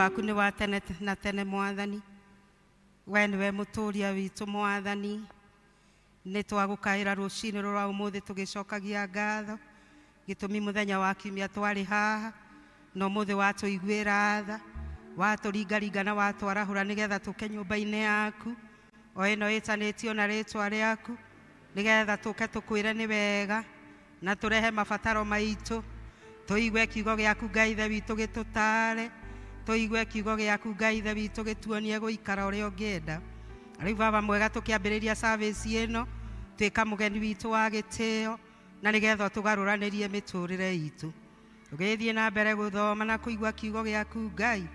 Waku nĩ wa tene na tene, Mwathani. We nĩwe mũtũũria witũ, Mwathani. Nĩ twagũkaĩra rũcinĩ rũrwa ũmũthĩ tũgĩcokagia ngatho gĩtũmi mũthenya wa kiumia twarĩ haha na ũmũthĩ watũiguĩra tha, watũringaringa na watwarahũra nĩgetha tũke nyũmba-inĩ yaku o ĩno ĩtanĩtio na rĩtwa rĩaku, nĩgetha tũke tũkwĩre nĩ wega na tũrehe mabataro maitũ, tũigue kiugo gĩaku, Ngai Ithe witũ, gĩtũtare, tũigue kiugo gĩaku, Ngai Ithe witũ, gĩtuonie gũikara ũrĩa ũngĩenda. Rĩu, Baba mwega, tũkĩambĩrĩria service ĩno, tuĩka mũgeni witũ wa gĩtĩo na nĩgetha tũgarũranĩrie mĩtũrĩre itũ tũgĩthiĩ na mbere gũthoma na kũigua kiugo gĩaku. Ngai,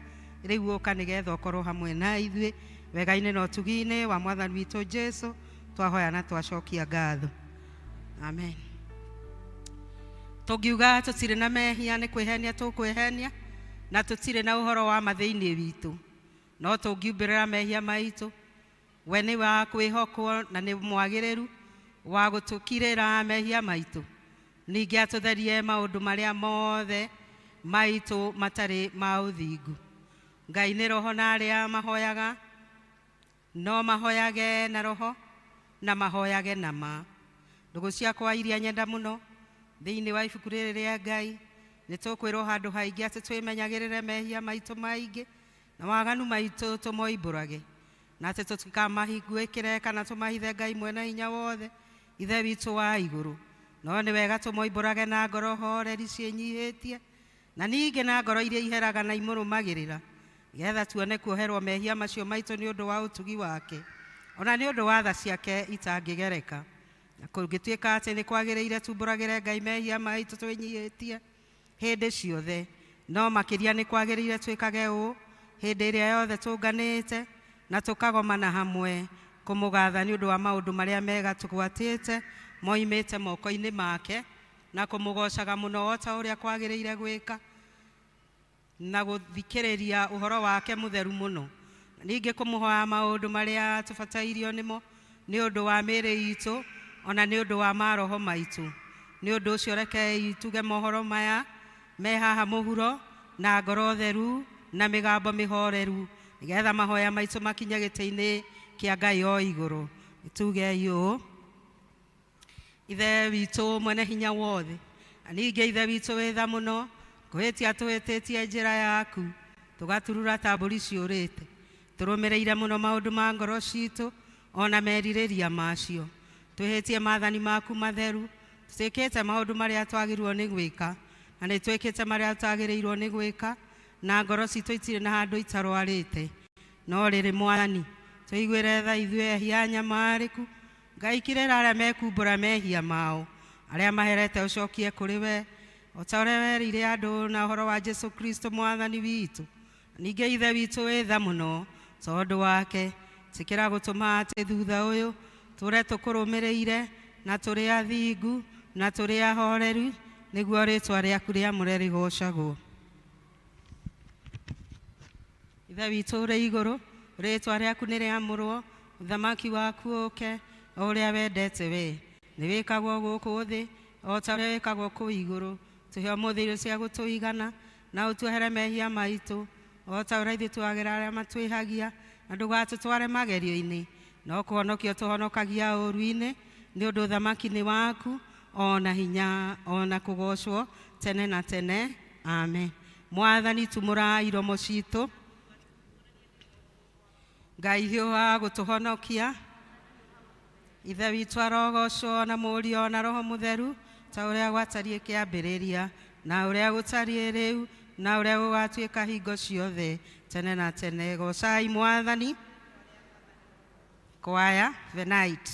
rĩu ũka nĩgetha ũkorwo hamwe na ithuĩ wega-inĩ na ũtugi-inĩ wa Mwathani witũ Jesu twahoya na twacokia ngatho, amen. Tũngiuga tũtirĩ na mehia, nĩ kwĩhenia tũkwĩhenia na tũtirĩ na ũhoro wa ma thĩinĩ witũ. No tũngiumbĩrĩra mehia maitũ, we nĩ wa kwĩhokwo na nĩ mwagĩrĩru wa gũtũkirĩra mehia maitũ, ningĩ atũtherie maũndũ marĩa mothe maitũ matarĩ ma ũthingu. Ngai nĩ roho, na arĩa mahoyaga no mahoyage na roho na mahoyage na ma. Ndũgũ ciakwa iria nyenda mũno thĩinĩ wa ibuku rĩrĩ rĩa Ngai, nĩ tũkwĩrwo handũ haingĩ atĩ twĩmenyagĩrĩre mehia maitũ maingĩ na waganu maitũ tũmoimbũrage, na atĩ tũtikamahingwĩkĩre kana tũmahithe Ngai mwene hinya wothe, Ithe witũ wa igũrũ. No nĩ wega tũmoimbũrage na ngoro horeri ciĩnyihĩtie na ningĩ na ngoro iria iheraga na imũrũmagĩrĩra, nĩgetha tuone kuoherwo mehia macio maitũ nĩ ũndũ wa ũtugi wake ona nĩ ũndũ wa tha ciake itangĩgereka. Na kũngĩtuĩka atĩ nĩ kwagĩrĩire tumbũragĩre Ngai mehia maitũ twĩnyihĩtie hĩndĩ ciothe, no makĩria nĩ kwagĩrĩire twĩkage ũũ hĩndĩ ĩrĩa yothe tũnganĩte na tũkagomana hamwe kũmũgatha nĩ ũndũ wa maũndũ marĩa mega tũgwatĩte moimĩte moko-inĩ make, na kũmũgocaga mũno o ta ũrĩa kwagĩrĩire gwĩka, na gũthikĩrĩria ũhoro wake mũtheru mũno, ningĩ kũmũhoya maũndũ marĩa tũbatairio nĩmo nĩ ũndũ wa mĩĩrĩ itũ ona nĩ ũndũ wa maroho maitũ. Nĩ ũndũ ũcio rekei tuge mohoro maya me haha mũhuro na ngoro theru na mĩgambo mĩhoreru, nĩgetha mahoya maitũ makinye gĩtĩ-inĩ kĩa Ngai o igũrũ. Tugei ũũ: Ithe witũ mwene hinya wothe na ningĩ Ithe witũ wĩ tha mũno, kũhĩtia tũhĩtĩtie njĩra yaku, tũgaturura ta mbũri ciũrĩte, tũrũmĩrĩire mũno maũndũ ma ngoro citũ ona merirĩria macio. Twĩhĩtie maathani maku matheru, tũtĩkĩte maũndũ marĩa twagĩrĩirwo nĩ gwĩka na nĩ twĩkĩte marĩa twagĩrĩirwo nĩ gwĩka, na ngoro citũ itirĩ na handũ itarwarĩte. No rĩrĩ, Mwathani, tũiguĩre tha ithuĩ ehia anyamarĩku. Ngai, kirĩra arĩa mekumbũra mehia mao, arĩa maherete ũcokie kũrĩ we, o ta ũrĩa werĩire andũ na ũhoro wa Jesu Kristo Mwathani witũ. Ningĩ Ithe witũ wĩ tha mũno, tondũ wake tĩkĩra gũtũma atĩ thutha ũyũ tũre tũkũrũmĩrĩire na tũrĩ athingu na tũrĩ ahoreru, nĩguo rĩtwa rĩaku rĩamũre rĩgocagwo. Ithe witũ ũrĩ igũrũ, rĩtwa rĩaku nĩ rĩamũrwo, ũthamaki waku ũke, o ũrĩa wendete we nĩ wĩkagwo gũkũ thĩ o ta ũrĩa wĩkagwo kũu igũrũ. Tũhe ũmũthĩ irio cia gũtũigana, na ũtuohere mehia maitũ o ta ũrĩa ithuĩ tuagĩra arĩa matwĩhagia, na ndũgatũtware magerio-inĩ, no kũhonokio tũhonokagia ũũru-inĩ, nĩ ũndũ ũthamaki nĩ waku, o na hinya, o na kũgocwo tene na tene, amen. Mwathani, tumũra iromo citũ. Ngai, hiũha gũtũhonokia. Ithe witũ arogocwo, na Mũriũ, na Roho Mũtheru, ta ũrĩa gwatariĩ kĩambĩrĩria, na ũrĩa gũtariĩ rĩu, na ũrĩa gũgatuĩka hingo ciothe tene na tene. Gocai Mwathani. Kwaya the night.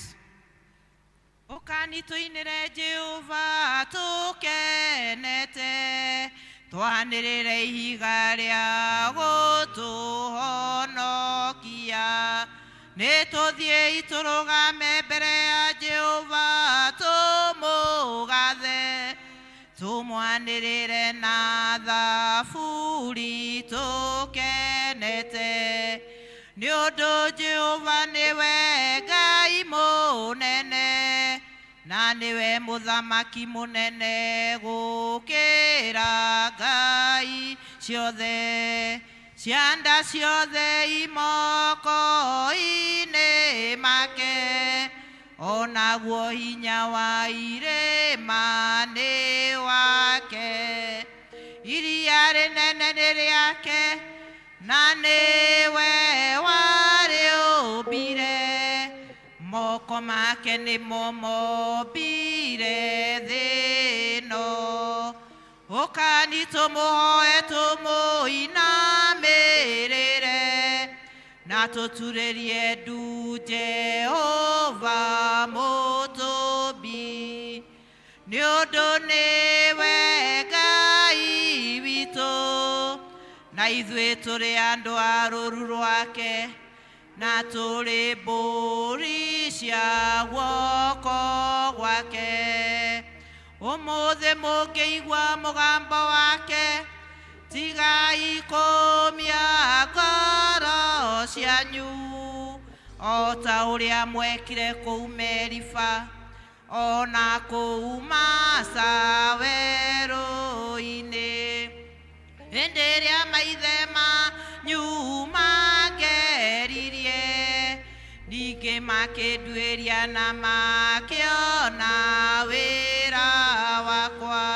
Ũkani tũinĩre Jehova tũkenete, twanĩrĩre ihiga rĩa gũtũhonokia. Nĩ tũthiĩi tũrũgame mbere ya Jehova tũmũgathe, tũmwanĩrĩre na thaburi tũkenete, nĩ ũndũ Jehova nĩwe Ngai mũnene na nĩwe mũthamaki mũnene gũkĩra ngai ciothe. Cianda ciothe imoko-inĩ make, onaguo hinya wa irĩma nĩ wake. Iria rĩnene nĩ rĩake, na nĩwe warĩũmbire. Moko make nĩmo mombire thĩ ĩno. Ũkani tũmũhoe tũmũinamĩrĩre, na tũturĩrie ndu Jehova mũtũmbi. Nĩ ũndũ nĩwe Ngai witũ, na ithuĩ tũrĩ andũ a rũũru rwake, na tũrĩ mbũri cia guoko gwake. Ũmũthĩ mũngĩigua mũgambo wake, tigai kũmia ngoro cianyu, o ta ũrĩa mwekire kũu Meriba, ona kũu Masa werũ-inĩ. Hĩndĩ ĩrĩa maithe manyu mangeririe, ningĩ makĩnduĩria na makĩona wĩra wakwa.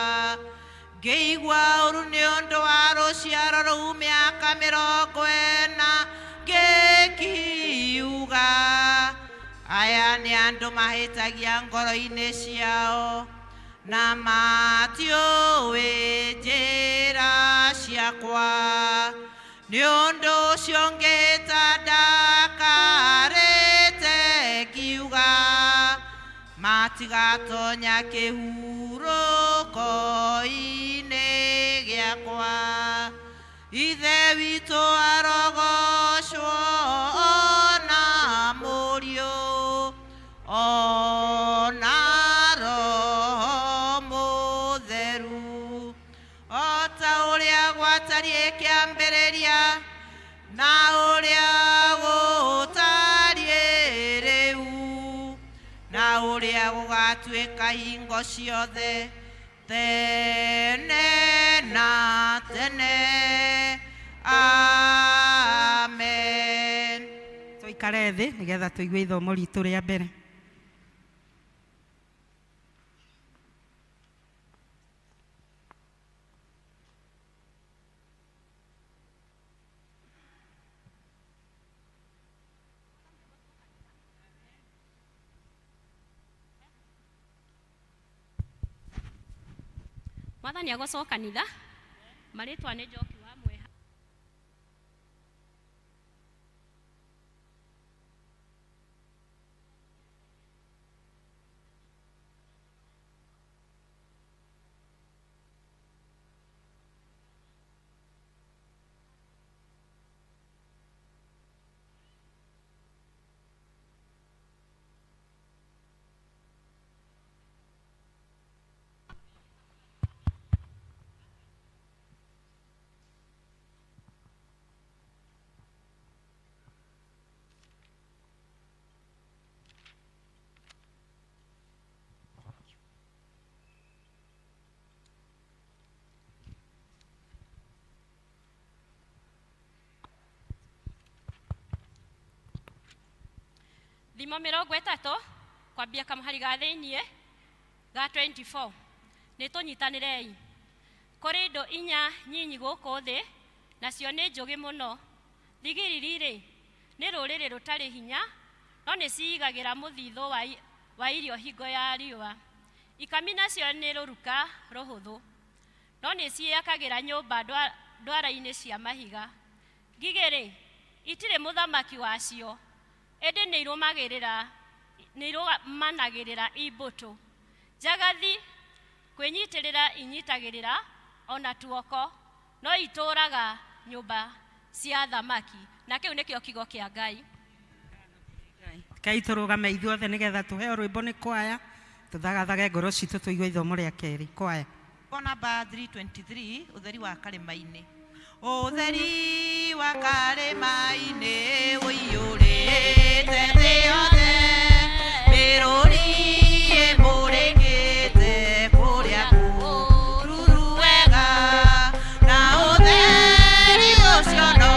Ngĩigua ũru nĩ ũndũ wa rũciaro rũu mĩaka 40, ngĩkiuga, aya nĩ andũ mahĩtagia ngoro-inĩ ciao, na matiũĩ njĩra ciakwa. Nĩ ũndũ ũcio ngĩhĩta ndakarĩte ngiuga, matigatonya kĩhurũko-inĩ gĩakwa. Ithe witũ arogocwo ona Mũriũ ona Roho Mũtheru, o ta ũrĩa gwatariĩ kĩambĩrĩria, na ũrĩa gũtariĩ rĩu, na ũrĩa gũgatuĩka hingo ciothe, tene na tene. Amen. Tũikare thĩ nĩgetha tũigue ithomo ritũ rĩa mbere. Mwathani agocwo kanitha. Marĩtwa nĩ Njoki wa Mweha. Thimo 30 kwambia kamũhari ga thĩiniĩ ga 24. Nĩ tũnyitanĩrei. Kũrĩ indo inya nyinyi gũkũ thĩ, nacio nĩ njũgĩ mũno. Thigiriri-rĩ, nĩ rũrĩrĩ rũtarĩ hinya, no nĩ ciigagĩra mũthithũ wa irio hingo ya riũa. Ikami nacio nĩ rũruka rũhũthũ, no nĩ ciĩakagĩra nyũmba ndwara-inĩ cia mahiga. Ngigĩ-rĩ, itirĩ mũthamaki wacio, ĩndĩ nĩ irũmanagĩrĩra imbũtũ. Njagathi kwĩnyitĩrĩra inyitagĩrĩra ona tuoko, no itũũraga nyũmba cia thamaki. Na kĩu nĩkĩo kiugo kĩa Ngai. Rekei tũrũgame ithuothe nĩgetha tũheo rwĩmbo nĩ kwaya, tũthagathage ngoro citũ tũigue ithomo rĩa kerĩ. Kwaya. Namba 323, ũtheri wa karĩma-inĩ. Ũtheri wa karĩma-inĩ ũiyũrĩte thĩ yothe, mĩrũri ĩmũrĩkĩte kũrĩa kũruru wega, na ũtheri ũcio no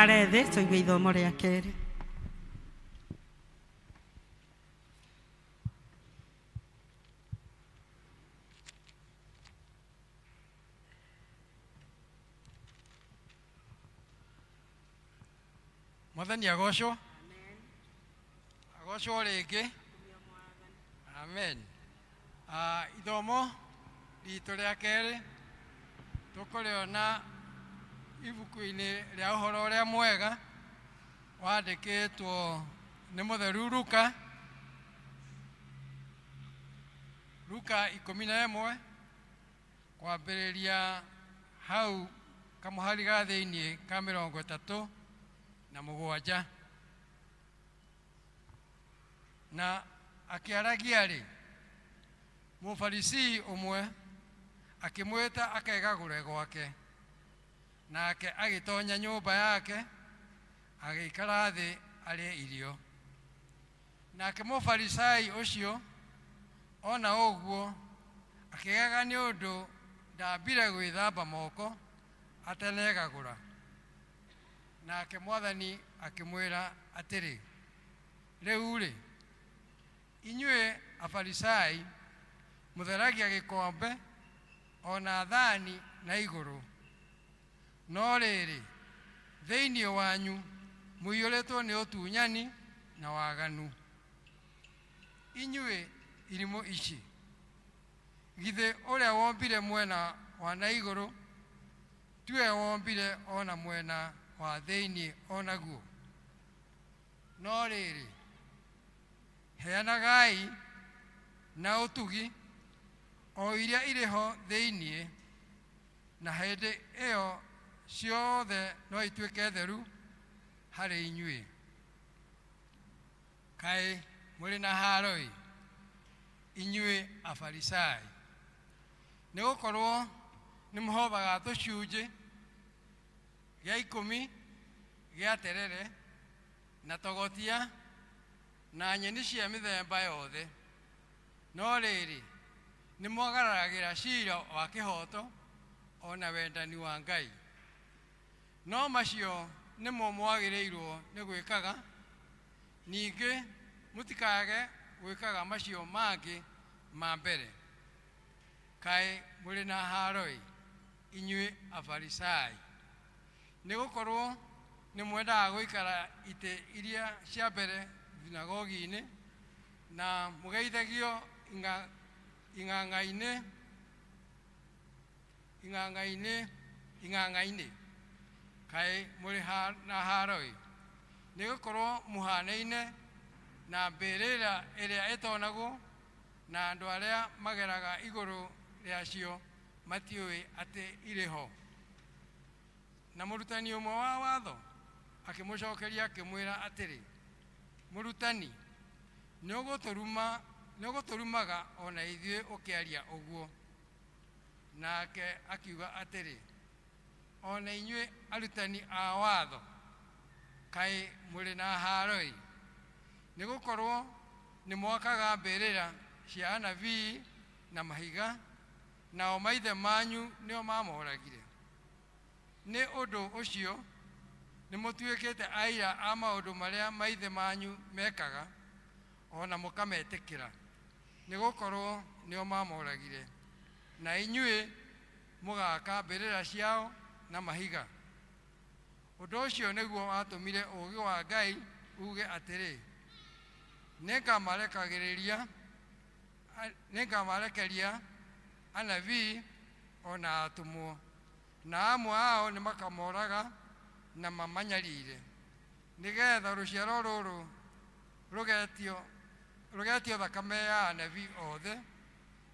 Tũikare thĩ tũigue ithomo rĩa kerĩ. Mwathani agocwo, agocwo rĩngĩ. Amen. Ithomo ritũ rĩa kerĩ tũkũrĩona ibuku-inĩ rĩa ũhoro ũrĩa mwega wandĩkĩtwo nĩ mũtheru Luka, Luka 11 kwambĩrĩria hau kamũhari ga thĩiniĩ ka 37. Na akĩaragia rĩ, mũfarisii ũmwe akĩmwĩta akegagũre gwake, nake agĩtonya nyũmba yake agĩikara thĩ arĩe irio. Nake mũfarisai ũcio ona ũguo akĩgega nĩ ũndũ ndambire gwĩthamba moko atanegagũra. Nake Mwathani akĩmwĩra atĩrĩ, rĩu rĩ, inyuĩ afarisai mũtheragia gĩkombe ona thani na igũrũ, no rĩrĩ, thĩinĩ wanyu mũiyũrĩtwo nĩ ũtunyani na waganu. Inyuĩ irimũ ici, githĩ ũrĩa wombire mwena wa na igũrũ tiwe wombire ona mwena wa thĩinĩ onaguo? No rĩrĩ, heanagai na ũtugi o iria irĩ ho thĩinĩ, na hĩndĩ ĩyo ciothe no ituĩke theru harĩ inyuĩ. Kaĩ mũrĩ na haro-ĩ, inyuĩ afarisai, nĩ gũkorwo nĩ mũhobaga tũcunjĩ gĩa 10 gĩa terere na togotia na nyeni cia mĩthemba yothe, no rĩrĩ, nĩ mwagararagĩra cira wa kĩhooto ona wendani wa Ngai. No macio nĩmo mwagĩrĩirwo nĩ gwĩkaga, ningĩ mũtikage gwĩkaga macio mangĩ ma mbere. Kaĩ mũrĩ na haro-ĩ, inyuĩ afarisai, nĩ gũkorwo nĩ mwendaga gũikara itĩ iria cia mbere thunagogi-inĩ na mũgeithagio ing'ang'a-inĩ ing'ang'a-inĩ ing'ang'a-inĩ. Kaĩ mũrĩ na haro-ĩ, nĩ gũkorwo mũhanaine na mbĩrĩra ĩrĩa ĩtonagwo, na andũ arĩa mageraga igũrũ rĩacio matiũĩ atĩ irĩ ho. Na mũrutani ũmwe wa watho akĩmũcokeria akĩmwĩra atĩrĩ, mũrutani, nĩ ũgũtũrumaga ona ithuĩ ũkĩaria ũguo. Nake akiuga atĩrĩ, ona inyuĩ arutani a watho, kaĩ mũrĩ na haro-ĩ, nĩ gũkorwo nĩ mwakaga mbĩrĩra cia anabii na mahiga, nao maithe manyu nĩo mamoragire. Nĩ ũndũ ũcio nĩ mũtuĩkĩte aira a maũndũ marĩa maithe manyu mekaga, ona mũkametĩkĩra, nĩ gũkorwo nĩo mamoragire. Na inyuĩ mũgaka mbĩrĩra ciao na mahiga. Ũndũ ũcio nĩguo watũmire ũũgĩ wa Ngai uge atĩrĩ, nĩngamarekeria anabii ona atũmwo, na amwe ao nĩmakamoraga na mamanyarire, nĩgetha rũciaro rũrũ rũgetio thakame ya anabii othe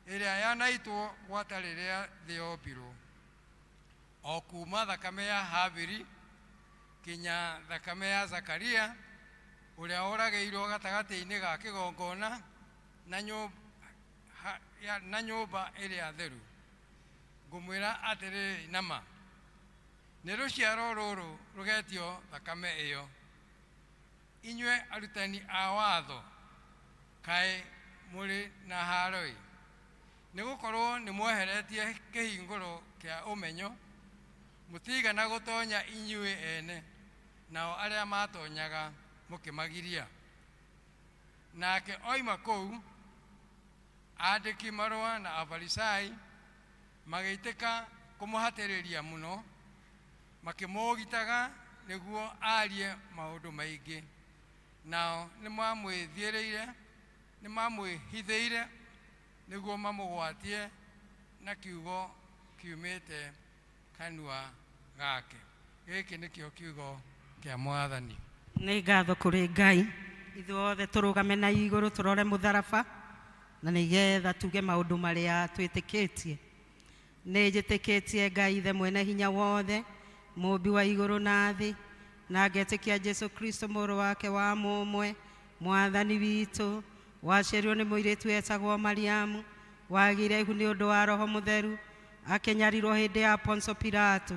ĩrĩa yanaitwo gwata rĩrĩa thĩ yombirwo, o kuma thakame ya Habili kinya thakame ya Zakaria ũrĩa woragĩirwo gatagatĩ-inĩ ga kĩgongona na nyũmba ĩrĩa theru. Ngũmwĩra atĩrĩrĩ nama, nĩ rũciaro rũrũ rũgetio thakame ĩyo. Inyuĩ arutani a watho, kaĩ mũrĩ na haro-ĩ, nĩ gũkorwo nĩ mweheretie kĩhingũro kĩa ũmenyo, mũtigana gũtonya inyuĩ ene, Nao arĩa matonyaga mũkĩmagiria. Nake oima kũu, andĩki marũa na Afarisai magĩitĩka kũmũhatĩrĩria mũno, makĩmũũgitaga nĩguo aarie maũndũ maingĩ. Nao nĩmamwĩthiĩrĩire, nĩmamwĩhithĩire nĩguo mamũgwatie na kiugo kiumĩte kanua gake. Gĩkĩ nĩkĩo kiugo kĩa Mwathani. Nĩ ngatho kũrĩ Ngai. Ithuothe tũrũgame na igũrũ tũrore mũtharaba na nĩgetha tuge maũndũ marĩa twĩtĩkĩtie. Nĩ njĩtĩkĩtie Ngai Ithe mwene hinya wothe, mũũmbi wa igũrũ na thĩ, na ngetĩkia Jesu Kristo mũrũ wake wa mũmwe, Mwathani witũ, waciarirwo nĩ mũirĩtu etagwo Mariamu, wagĩire ihu nĩ ũndũ wa Roho Mũtheru, akĩnyarirwo hĩndĩ ya Poncio Pilato,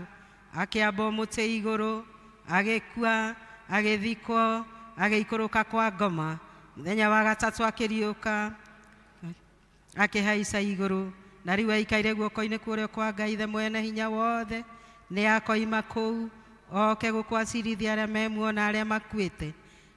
akĩambwo mũtĩ igũrũ, agĩkua, agĩthikwo, agĩikũrũka kwa ngoma, mũthenya wa gatatũ akĩriũka, akĩhaica igũrũ, na rĩu aikaire guoko-inĩ kũrĩa kwa Ngai Ithe mwene hinya wothe, nĩ akoima kũu oke gũkũ acirithia arĩa me muoyo na arĩa makuĩte.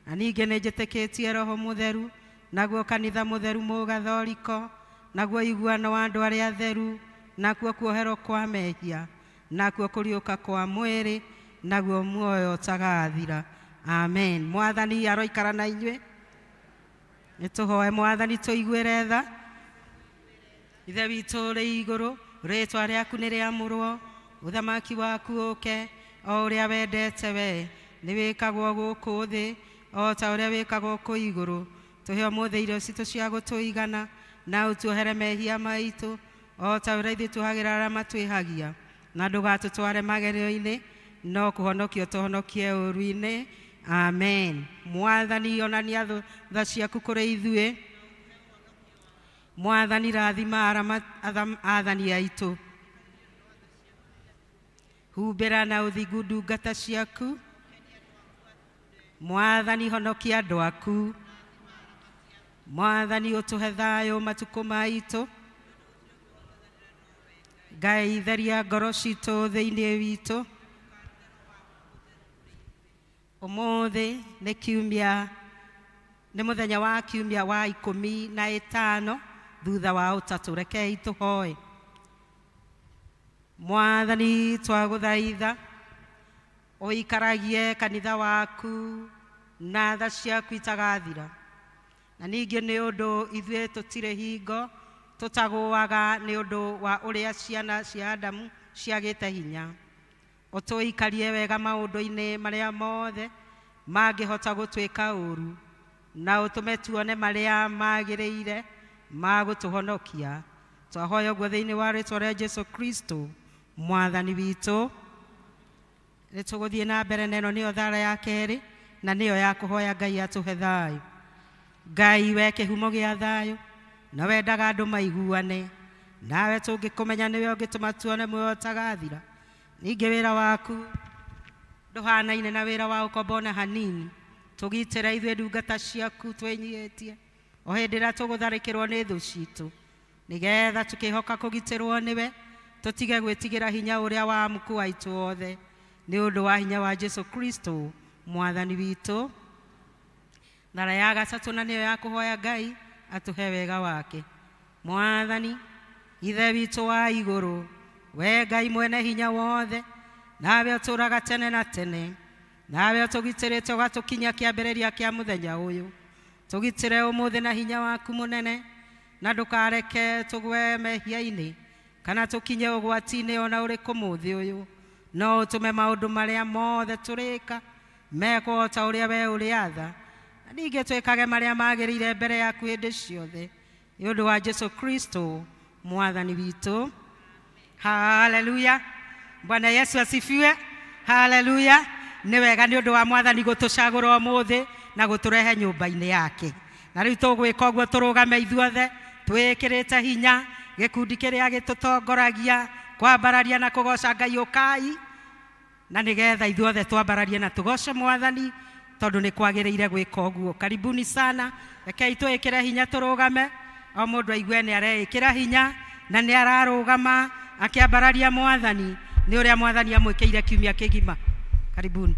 Na ningĩ nĩ njĩtĩkĩtie Roho Mũtheru, naguo kanitha mũtheru mũgathoriko, naguo iguano wa andũ arĩa atheru, nakuo kuoherwo kwa mehia, nakuo kũriũka kwa mwĩrĩ, naguo muoyo ũtagathira. Amen. Mwathani aroikara na inyuĩ. Nĩ tũhoe Mwathani tũiguĩre tha. Ithe witũ ũrĩ igũrũ, rĩtwa rĩaku nĩ rĩamũrwo, ũthamaki waku ũke, o ũrĩa wendete we nĩ wĩkagwo gũkũ thĩ o ta ũrĩa wĩkagwo kũu igũrũ. Tũhe ũmũthĩ irio citũ cia gũtũigana, na ũtuohere mehia maitũ o ta ũrĩa ithuĩ tuohagĩra arĩa matwĩhagia, na ndũgatũtware magerio-inĩ, no kũhonokia ũtũhonokie ũũru-inĩ. Amen. Mwathani onania tha ciaku kũrĩ ithuĩ. Mwathani rathima athani aitũ. Humbĩra na ũthingu ndungata ciaku. Mwathani honokia andũ aku. Mwathani ũtũhe thayũ matukũ maitũ. Ngai theria ngoro citũ thĩinĩ witũ. Ũmũthĩ nĩ kiumia, nĩ mũthenya wa kiumia wa 15 thutha wa ũtatũ. Rekei tũhoe. Mwathani twagũthaitha ũikaragie kanitha waku na tha ciaku itagathira, na ningĩ nĩ ũndũ ithuĩ tũtirĩ hingo tũtagũaga nĩ ũndũ wa ũrĩa ciana cia Adamu ciagĩte hinya. Ũtũikarie wega maũndũ-inĩ marĩa mothe mangĩhota gũtwĩka ũũru, na ũtũme tuone marĩa magĩrĩire ma gũtũhonokia. Twahoya ũguo thĩinĩ wa rĩtwa rĩa Jesu Kristo Mwathani witũ. Nĩ tũgũthiĩ na mbere na ĩno nĩyo thara ya kerĩ, na nĩyo ya kũhoya Ngai atũhe thayũ. Ngai we kĩhumo gĩa thayũ, na wendaga andũ maiguane, nawe tũngĩkũmenya nĩwe ũngĩtũma tuone muoyo ũtagathira. Ningĩ wĩra waku ndũhanaine na wĩra wa ũkombo ona hanini. Tũgitĩre ithuĩ ndungata ciaku twĩnyihĩtie o hĩndĩ ĩrĩa tũgũtharĩkĩrwo nĩ thũ citũ, nĩgetha tũkĩhoka kũgitĩrwo nĩwe, tũtige gwĩtigĩra hinya ũrĩa wa amuku aitũ othe, nĩ ũndũ wa hinya wa Jesu Kristo Mwathani witũ. Thara ya gatatũ na nĩyo ya kũhoya Ngai atũhe wega wake. Mwathani Ithe witũ wa igũrũ, we Ngai mwene hinya wothe, nawe ũtũũraga tene na tene, nawe ũtũgitĩrĩte ũgatũkinyia kĩambĩrĩria kĩa mũthenya ũyũ. Tũgitĩre ũmũthĩ na hinya waku mũnene, na ndũkareke tũgwe mehia-inĩ kana tũkinye ũgwati-inĩ ona ũrĩkũ mũthĩ ũyũ, no ũtũme maũndũ marĩa mothe tũrĩka mekwo o ta ũrĩa we ũrĩatha, na ningĩ twĩkage marĩa magĩrĩire mbere yaku hĩndĩ ciothe, nĩ ũndũ wa Jesu Kristo Mwathani witũ. Haleluya. Bwana Yesu asifiwe. Haleluya. Nĩ wega nĩ ũndũ wa Mwathani gũtũcagũra ũmũthĩ na gũtũrehe nyũmba-inĩ yake. Na rĩu tũgwĩka ũguo tũrũgame ithuothe twĩkĩrĩte hinya gĩkundi kĩrĩa gĩtũtongoragia kwambararia na kũgoca Ngai. Ũkai na nĩgetha ithuothe twambararie na tũgoce Mwathani, tondũ nĩ kwagĩrĩire gwĩka ũguo. Karibuni sana. Rekei twĩkĩre hinya tũrũgame, o mũndũ aigue nĩ areĩkĩra hinya na nĩ ararũgama akĩambararia Mwathani nĩ ũrĩa Mwathani amwĩkĩire kiumia kĩgima. Karibuni.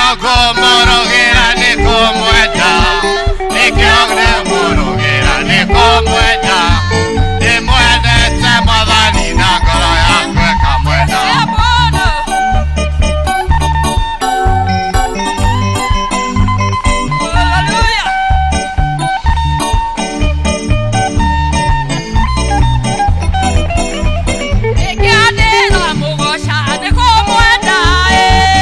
Nĩkĩo ngũmũrũgĩra nĩ kũmwenda, nĩkĩo ndĩmũrũgĩra nĩ kũmwenda, ndĩmwendete Mwathani na ngoro yakwa ĩkamwenda.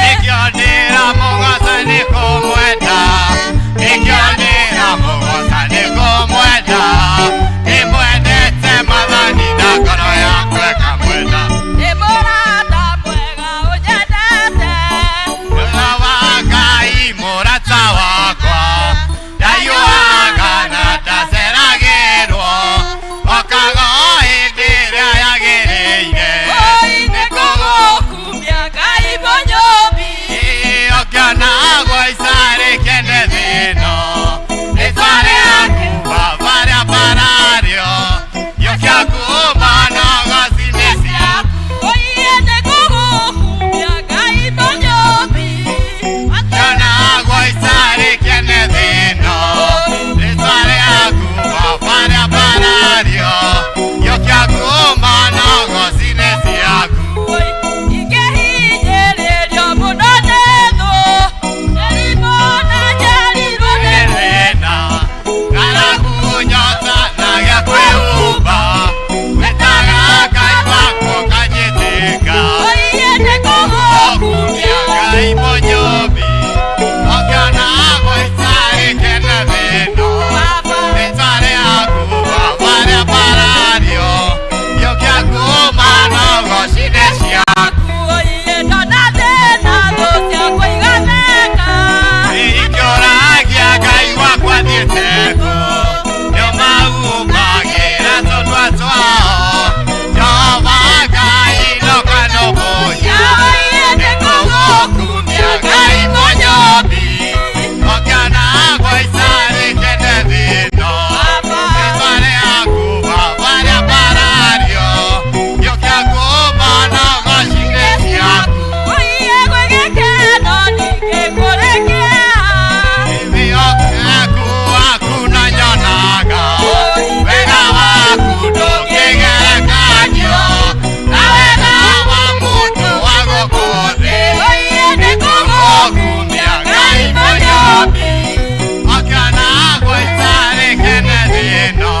Nĩkĩo ndĩramũgoca nĩ kũmwenda, nĩkĩo ndĩramũgoca nĩ kũmwenda, ndĩmwendete Mwathani na ngoro yakwa ĩkamwenda. Mũra wa Ngai mũrata wakwa, ndaiũaga na ndaceragĩrwo, okaga o hĩndĩ ĩrĩa yagĩrĩire. Ĩĩ, ũkĩonagwo icarĩ kĩene thĩ-ĩno, rĩtwa rĩaku Baba rĩa mbarario, gĩũkia kuma na ngoci-inĩ ciaku. Ũkĩonagwo icarĩ kĩene thĩ-ĩno, rĩtwa rĩaku Baba rĩa mbarario, gĩũkia kuma na ngoci-inĩ ciaku. Nĩthĩna, ng'aragu, nyota na gĩa kwĩhumba, wĩtaga Ngai wakwa ũkanyĩtĩka. Ũkumia Ngai mũnyũmbi, ũkĩonagwo itarĩ kĩene thĩ-ĩno, rĩtwa rĩaku Baba rĩa mbarario, gĩũkia kuma na ngoci-inĩ ciaku. Ingĩũragia Ngai wakwa thiĩte kũ, nĩũmahumbagĩra tũnua twao. Jehova Ngai ndoka nũmbũiya, nĩngũgũkumia Ngai mũnyũmbi, ũkĩonagwo icarĩ kĩene thĩ-ĩno, rĩtwa rĩaku Baba rĩa mbarario, gĩũkia kuma na ngoci-inĩ ciaku. Wĩhokeku waku na nyonaga, wega waku ndũngĩgerekanio, na wega wa mũndũ wa gũkũ thĩ. Nĩngũgũkumia Ngai mũnyũmbi, ũkĩonagwo itarĩ kĩene thĩ-ĩno,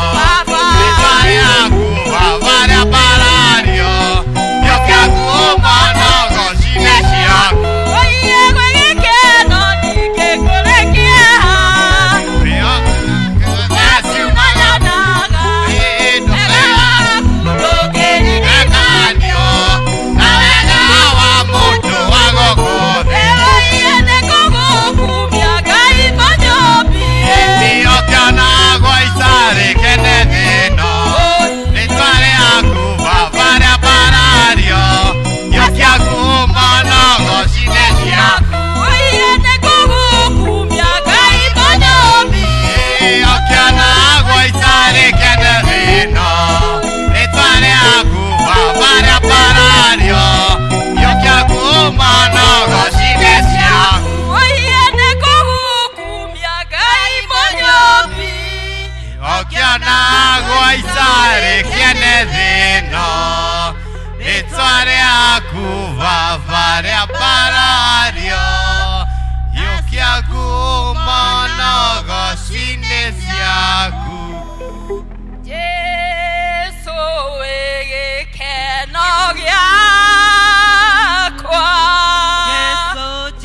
rĩtwa rĩaku Baba rĩa mbarario, gĩũkia kuma na ngoci-inĩ ciaku. Ũkĩonagwo itarĩ kĩene thĩ-ĩno, rĩtwa rĩaku Baba rĩa mbarario, gĩũkia kuma na ngoci-inĩ ciaku. Jesu wĩ gĩkeno gĩakwa.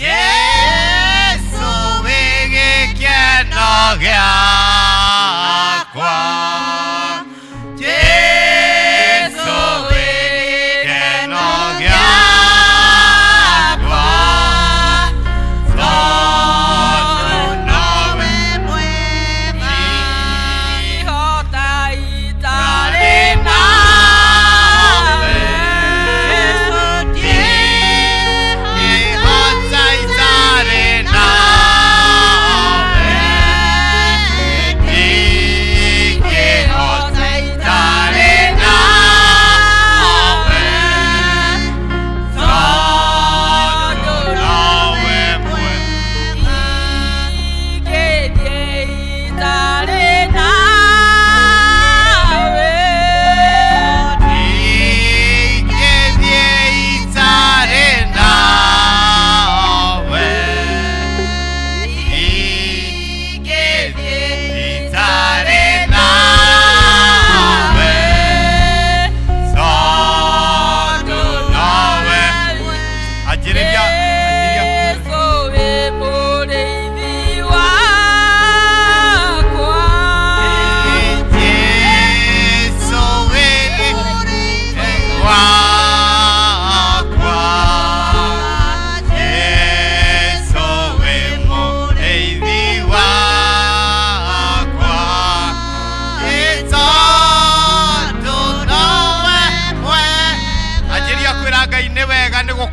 Jesu wĩ gĩkeno gĩakwa. Jesu wĩ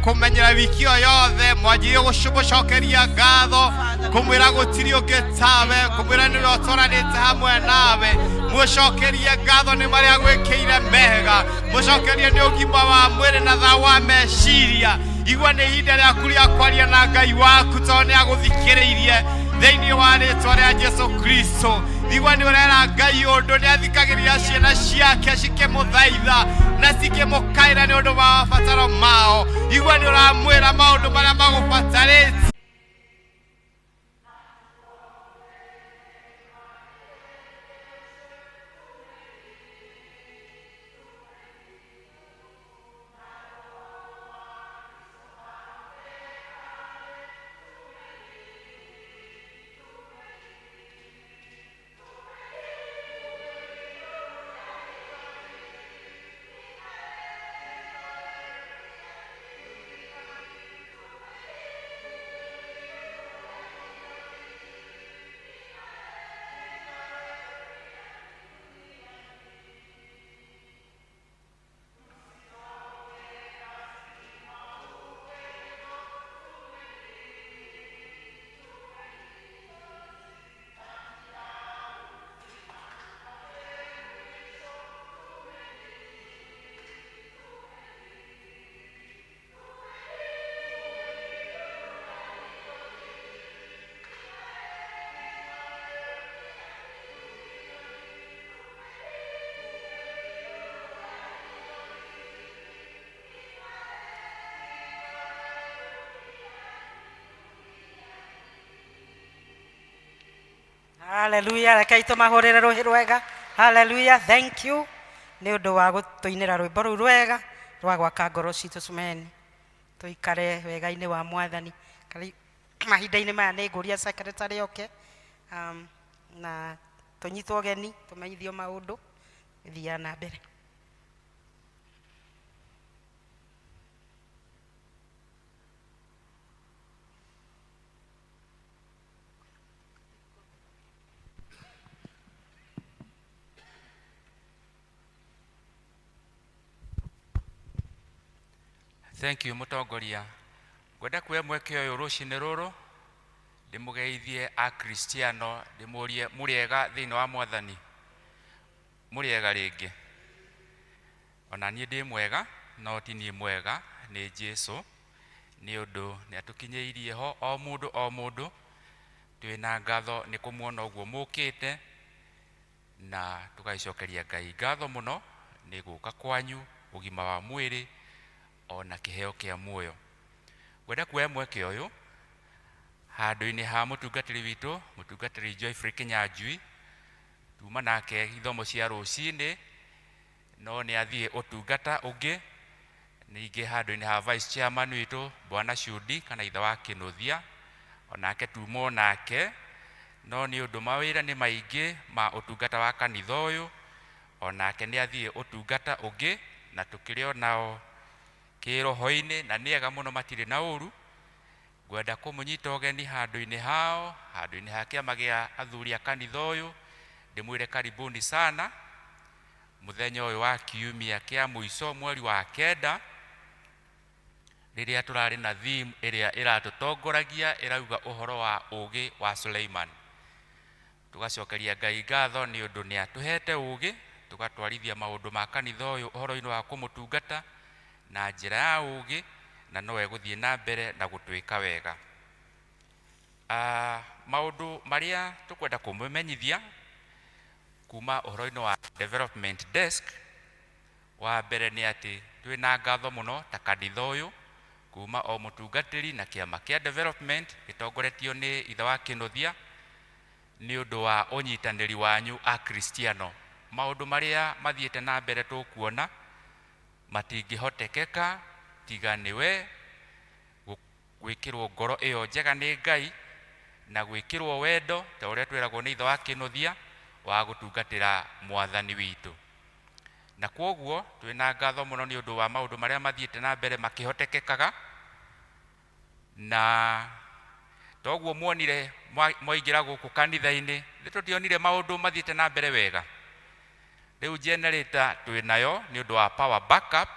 Kũmenyera wiki ĩyo yothe mwanjirie gũcũmũcokeria ngatho, kũmwĩra gũtirĩ ũngĩ tawe, kũmwĩra nĩwe ũtwaranĩte hamwe nawe. Mũcokerie ngatho nĩ marĩa gwĩkĩire mega, mũcokerie nĩ ũgima wa mwĩrĩ na thayũ wa meciria. Igua nĩ ihinda rĩaku rĩa kwaria na Ngai waku, tondũ nĩ agũthikĩrĩirie thĩinĩ wa rĩtwa rĩa Jesu Kristo. Igua nĩ ũrera Ngai ũndũ, nĩ athikagĩrĩria ciana ciake cikĩmũthaitha na cikĩmũkaĩra nĩ ũndũ wa mabataro mao. Igua nĩ ũramwĩra maũndũ marĩa magũbatarĩte. Hallelujah. Rekei tũmahũrĩre rũhĩ rwega. Hallelujah. Thank you nĩ ũndũ wa gũtũinĩra rwĩmbo rũu rwega rwa gwaka ngoro citũ. Cumeni tũikare wega-inĩ wa Mwathani. Mahinda-inĩ maya nĩ ngũria secretary oke, na tũnyitwo ũgeni, tũmenyithio maũndũ gĩthiaga na mbere. Thank you, mũtongoria. Ngwenda kuoya mweke ũyũ rũcinĩ rũrũ ndĩmũgeithie Akristiano, ndĩmũrie mũrĩega thĩinĩ wa Mwathani. Mũrĩega rĩngĩ. Ona niĩ ndĩ mwega, no ti niĩ mwega, nĩ Jesu, nĩ ũndũ nĩ atũkinyĩirie ho o mũndũ o mũndũ. Twĩna ngatho nĩ kũmuona ũguo mũkĩte, na tũgagĩcokeria Ngai ngatho mũno nĩ gũka kwanyu, ũgima wa mwĩrĩ ona kĩheo kĩa muoyo. Ngwenda kuoya mweke ũyũ handũ-inĩ ha mũtungatĩri witũ, mũtungatĩri Joyfrey Kinyanjui, tuma nake ithomo cia rũcinĩ, no nĩ athiĩ ũtungata ũngĩ. Ningĩ handũ-inĩ ha vice chairman witũ Bwana Shudi kana ithe wa Kĩnũthia, onake tumo nake, no nĩ ũndũ mawĩra nĩ maingĩ ma ũtungata wa kanitha ũyũ, onake nĩ athiĩ ũtungata ũngĩ, na tũkĩrĩ o nao kĩroho-inĩ, na nĩ ega mũno, matirĩ na ũru. Ngwenda kũmũnyita ũgeni handũ-inĩ hao, handũ-inĩ ha kĩama gĩa athuri a kanitha ũyũ, ndĩmwĩre karibuni sana mũthenya ũyũ wa kiumia kĩa mũico mweri wa 9, rĩrĩa tũrarĩ na theme ĩrĩa ĩratũtongoragia ĩrauga ũhoro wa ũgĩ wa Suleiman. Tũgacokeria Ngai ngatho nĩ ũndũ nĩ atũhete ũgĩ, tũgatwarithia maũndũ ma kanitha ũyũ ũhoro-inĩ wa kũmũtungata na njĩra ya ũgĩ, na no egũthiĩ na mbere na gũtwĩka wega. Maũndũ marĩa tũkwenda kũmũmenyithia kuma ũhoro-inĩ wa development desk, wa mbere nĩ atĩ twĩna ngatho mũno ta kanitha ũyũ kuma o mũtungatĩri na kĩama kĩa development gĩtongoretio nĩ ithe wa Kĩnũthia nĩ ũndũ wa ũnyitanĩri wanyu Akristiano. Maũndũ marĩa mathiĩte na mbere tũkuona matingĩhotekeka tiga nĩwe gwĩkĩrwo ngoro ĩyo njega nĩ Ngai na gwĩkĩrwo wendo ta ũrĩa twĩragwo nĩ ithe wa Kĩnũthia wa gũtungatĩra Mwathani witũ. Na kwoguo twĩna ngatho mũno nĩ ũndũ wa maũndũ marĩa mathiĩte na mbere makĩhotekekaga, na toguo muonire mwaingĩra gũkũ kanitha-inĩ, nĩ tũtionire maũndũ mathiĩte na mbere wega. Rĩu generator twĩnayo nĩ ũndũ wa power backup,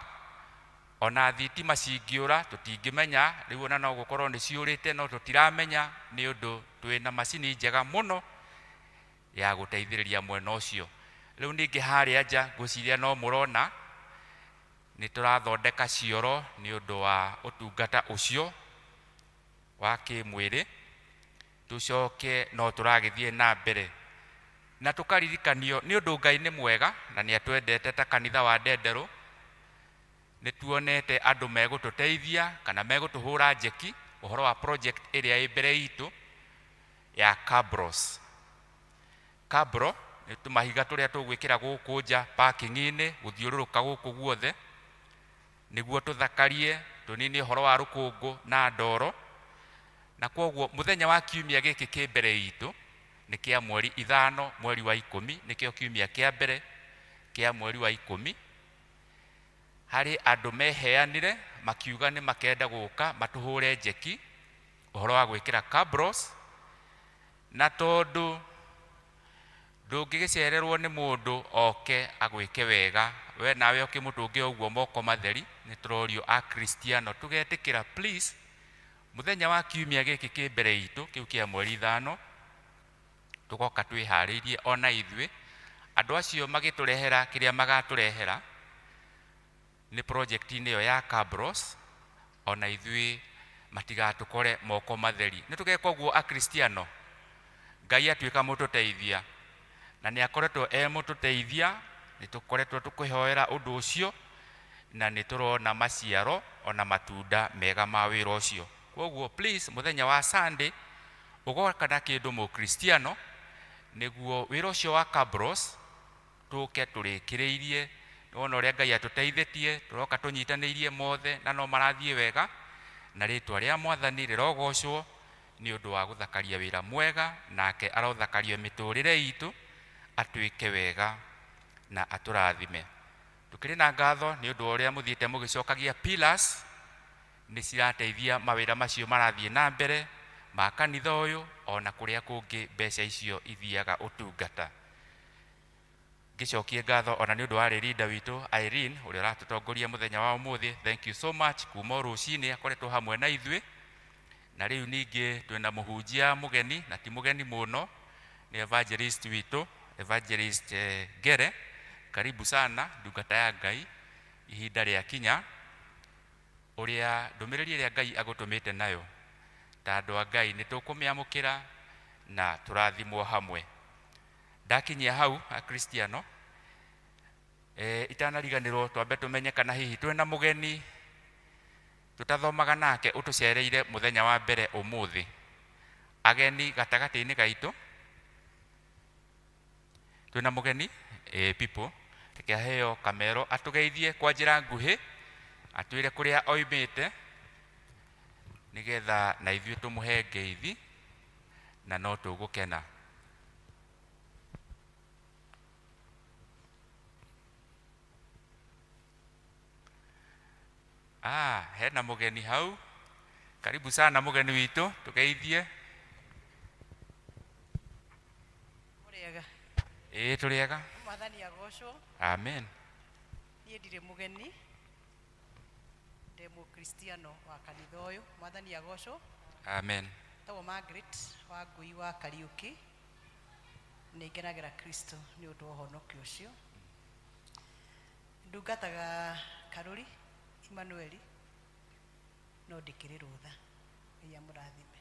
Ona thitima cingĩũra tũtingĩmenya, rĩu ona no gũkorwo nĩ ciũrĩte no tũtiramenya nĩ ũndũ twĩna macini njega mũno ya gũteithĩrĩria mwena ũcio. Rĩu ningĩ harĩa nja ngwĩciria no mũrona nĩ tũrathondeka cioro nĩ ũndũ wa ũtungata ũcio wa kĩmwĩrĩ, tũcoke no tũragĩthiĩ na mbere na tũkaririkanio nĩ ũndũ Ngai nĩ mwega na nĩ atwendete ta kanitha wa Ndenderũ. Nĩ tuonete andũ megũtũteithia kana megũtũhũra njeki ũhoro wa project ĩrĩa ĩ mbere itũ ya Cabros. Cabro nĩ tũmahiga tũrĩa tũgwĩkĩra gũkũ nja parking-inĩ gũthiũrũrũka gũkũ guothe nĩguo tũthakarie tũnine ũhoro wa rũkũngũ na ndoro. Na kwoguo mũthenya wa kiumia gĩkĩ kĩ mbere itũ nĩ kĩa mweri 5 mweri wa 10, nĩkĩo kiumia kĩa mbere kĩa mweri wa 10, harĩ andũ meheanire makiuga nĩ makenda gũka matũhũre njeki ũhoro wa gwĩkĩra cabros, na tondũ ndũngĩgĩcererwo nĩ mũndũ oke agwĩke wega, we nawe ũkĩmũtũnge ũguo moko matheri, nĩ tũrorio Akristiano tũgetĩkĩra please mũthenya wa kiumia gĩkĩ kĩ mbere itũ kĩu kĩa mweri 5 tũgoka twĩharĩirie ona ithuĩ. Andũ acio magĩtũrehera kĩrĩa magatũrehera nĩ project-inĩ ĩyo ya Cabros, ona ithuĩ matigatũkore moko matheri. Nĩ tũgeka ũguo Akristiano, Ngai atuĩka mũtũteithia na nĩ akoretwo e mũtũteithia, nĩ tũkoretwo tũkĩhoera ũndũ ũcio na nĩ tũrona maciaro ona matunda mega ma wĩra ũcio. Kwoguo please mũthenya wa Sunday ũgoka na kĩndũ mũkristiano nĩguo wĩra ũcio wa Cabros tũke tũrĩkĩrĩirie. Nĩwona ũrĩa Ngai atũteithĩtie, tũroka tũnyitanĩirie mothe na no marathiĩ wega, na rĩtwa rĩa Mwathani rĩrogocwo nĩ ũndũ wa gũthakaria wĩra mwega, nake arothakaria mĩtũrĩre itũ atuĩke wega na atũrathime. Tũkĩrĩ na ngatho nĩ ũndũ wa ũrĩa mũthiĩte mũgĩcokagia pillars, nĩ cirateithia mawĩra macio marathiĩ na mbere ma kanitha ũyũ ona kũrĩa kũngĩ mbeca icio ithiaga ũtungata. Ngĩcokie ngatho ona nĩ ũndũ wa leader witũ Irene ũrĩa ũratũtongoria mũthenya wa ũmũthĩ. Thank you so much kuma o rũcinĩ akoretwo hamwe na ithuĩ. Na rĩu ningĩ twĩna mũhunjia mũgeni na ti mũgeni mũno, nĩ evangelist witũ Evangelist Ngere. Karibu sana ndungata ya Ngai, ihinda rĩa kinya ũrĩa ndũmĩrĩri ĩrĩa Ngai agũtũmĩte nayo ta andũ a Ngai nĩ tũkũmĩamũkĩra na tũrathimwo hamwe. Ndakinyia hau Akristiano, itanariganĩrwo twambe tũmenye kana hihi twĩna mũgeni tũtathomaga nake ũtũcereire mũthenya wa mbere ũmũthĩ. Ageni gatagatĩ-inĩ gaitũ twĩna mũgeni people, reke aheo kamero atũgeithie kwa njĩra nguhĩ, atwĩre kũrĩa oimĩte nĩgetha na ithuĩ tũmũhe ngeithi na no tũgũkena. Hena mũgeni hau. Karibu sana mũgeni witũ, tũgeithie. Mũrĩega. Ĩĩ tũrĩega. Mwathani agocwo. Amen. Niĩ ndirĩ mũgeni, ndĩ mũkristiano wa kanitha ũyũ. Mwathani agocwo. Amen. Tagwo Margaret wa Ngui wa Kariũki. Nĩ ngenagĩra Kristo nĩ ũndũ wa ũhonokio ũcio. Ndungataga Karũri Emmanuel, no ndĩkĩrĩ rũtha. Ngai amũrathime.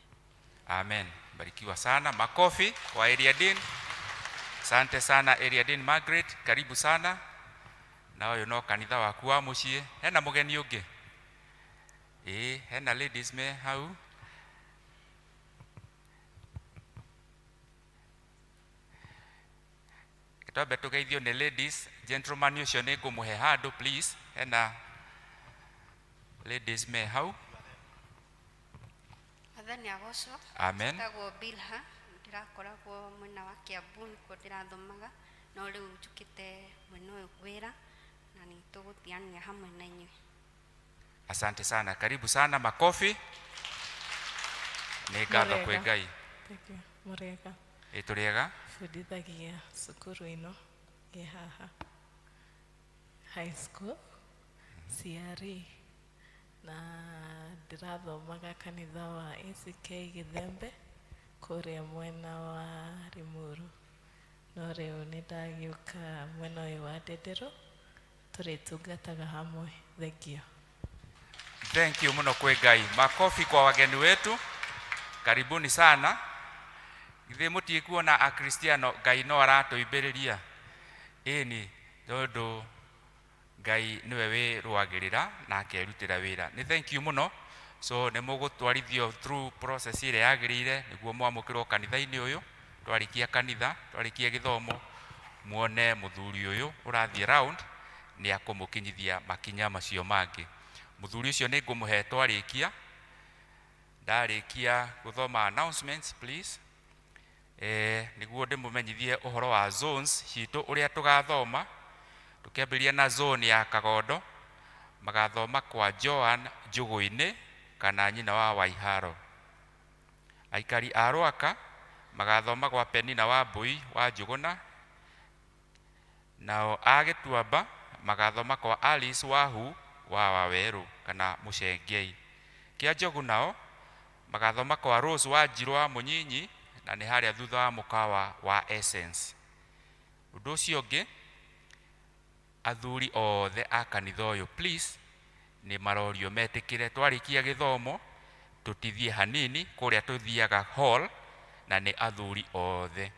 Amen. Barikiwa sana. Makofi kwa Area Dean. Asante sana Area Dean Margaret, karibu sana. Na ũyũ no kanitha waku wa mũciĩ. Hena mũgeni ũngĩ? Ĩĩ, hena ladies me hau. Twambe tũgeithio nĩ ladies. Gentleman ũcio nĩ ngũmũhe handũ please. Hena ladies me hau. Mwathani agocwo. Amen. Njĩtagwo Bilha, ndĩrakoragwo mwena wa Kiambu nĩkuo ndĩrathomaga, no rĩu njũkĩte mwena ũyũ wĩra na nĩ tũgũthiania hamwe na inyuĩ. Asante sana. Karibu sana, makofi. Nĩ ngatho kwĩ Ngai. Thank you. Mũrĩega. Ĩ tũrĩega. Bundithagia cukuru ĩno ĩ haha high school CRE. Na ndĩrathomaga kanitha wa ACK Gĩthembe kũrĩa mwena wa Limuru. No rĩu nĩ ndagĩũka mwena ũyũ wa Ndenderũ, tũrĩtungataga hamwe. Thengiũ. Thank you muno kwĩ Ngai. Makofi kwa wageni wetu, karibuni sana. Githĩ mũtikuona Akristiano Ngai no aratũimbĩrĩria? Ĩni, tondũ Ngai nĩwe wĩrũagĩrĩra na akerutĩra wĩra. Nĩ thank you mũno. So nĩ mũgũtwarithio through process ĩrĩa yagĩrĩire nĩguo mwamũkĩrwo kanitha-inĩ ũyũ. Twarĩkia kanitha, twarĩkia gĩthomo, muone mũthuri ũyũ ũrathiĩ round nĩ akũmũkinyithia makinya macio mangĩ. Mũthuri ũcio nĩ ngũmũhe twarĩkia. Ndarĩkia gũthoma announcements please. Nĩguo ndĩmũmenyithie ũhoro wa zones citũ ũrĩa tũgathoma. Tũkĩambĩrĩria na zone ya Kagondo, magathoma kwa Joan Njũgũ-inĩ kana nyina wa Waiharo. Aikari a Rwaka magathoma gwa Penina wa Mbui wa Njũgũna, nao a Gĩtuamba magathoma kwa Alice Wahu wa Wawerũ kana Mũcengei. Kĩa Njogu nao magathoma kwa Rose wa Njirũ wa Mũnyinyi, na nĩ harĩa thutha wa mũkawa wa Essence. Ũndũ ũcio ũngĩ, athuri othe a kanitha ũyũ please nĩ marorio metĩkĩre twarĩkia gĩthomo tũtithie hanini kũrĩa tũthiaga hall, na nĩ athuri othe.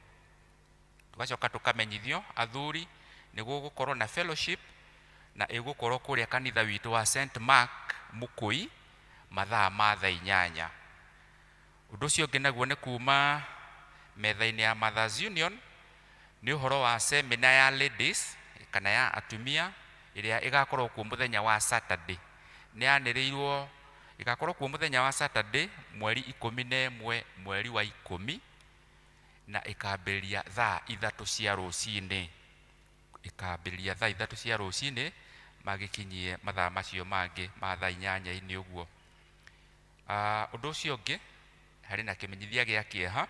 Tũgacoka tũkamenyithio athuri nĩ gũgũkorwo na fellowship na ĩgũkorwo kũrĩa kanitha witũ wa St Mark Mũkũi mathaa ma thaa inyanya. Ũndũ ũcio ũngĩ naguo nĩ kuma metha-inĩ ya Mothers Union, nĩ ũhoro wa seminar ya ladies kana ya atumia ĩrĩa ĩgakorwo kuo mũthenya wa Saturday. Nĩ yanĩrĩirwo ĩgakorwo kuo mũthenya wa Saturday mweri 11 mweri wa 10, na ĩkambĩrĩria thaa 3 cia rũcinĩ. Ĩkambĩrĩria thaa 3 cia rũcinĩ magĩkinyie mathaa macio mangĩ ma thaa inyanya-inĩ ũguo. Ũndũ ũcio ũngĩ harĩ na kĩmenyithia gĩa kĩeha.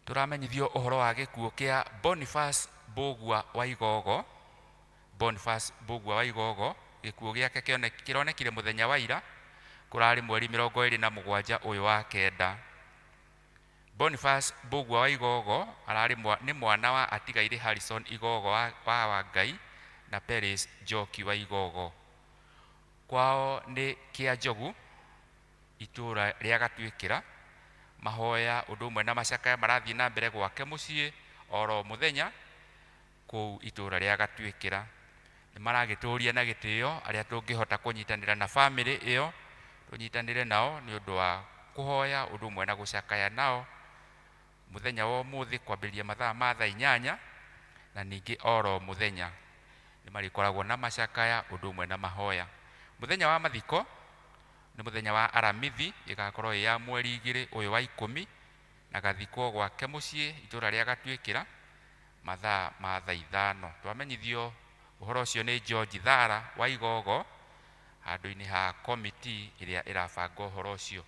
Tũramenyithio ũhoro wa gĩkuũ kĩa Boniface Mbũgua wa Igogo. Boniface Mbũgua wa Igogo, gĩkuũ gĩake kĩronekire mũthenya wa ira, kũrarĩ mweri 27 ũyũ wa 9. Boniface Mbũgua wa Igogo ararĩ nĩ mwana wa atigaire Harrison Igogo wa Wangai na Peris Njoki wa Igogo. Kwao nĩ Kĩa Njogu, itũũra rĩa Gatuĩkĩra. Mahoya ũndũ ũmwe na macakaya marathiĩ na mbere gwake mũciĩ oro mũthenya kũu itũũra rĩa Gatuĩkĩra. Nĩ maragĩtũria na gĩtĩo arĩa tũngĩhota kũnyitanĩra na famĩlĩ ĩyo, tũnyitanĩre nao nĩ ũndũ wa kũhoya ũndũ ũmwe na gũcakaya nao mũthenya wa ũmũthĩ kwambĩrĩria mathaa ma thaa 8, na ningĩ oro mũthenya nĩ marĩkoragwo na macakaya ũndũ ũmwe na mahoya. Mũthenya wa mathiko nĩ mũthenya wa Aramithi, ĩgakorwo ĩ ya mweri 2 ũyũ wa 10, na gathikwo gwake mũciĩ itũũra rĩa Gatuĩkĩra mathaa ma thaa 5. Twamenyithio ũhoro ũcio nĩ George Thara wa Igogo handũ-inĩ ha komiti ĩrĩa ĩrabanga ũhoro ũcio.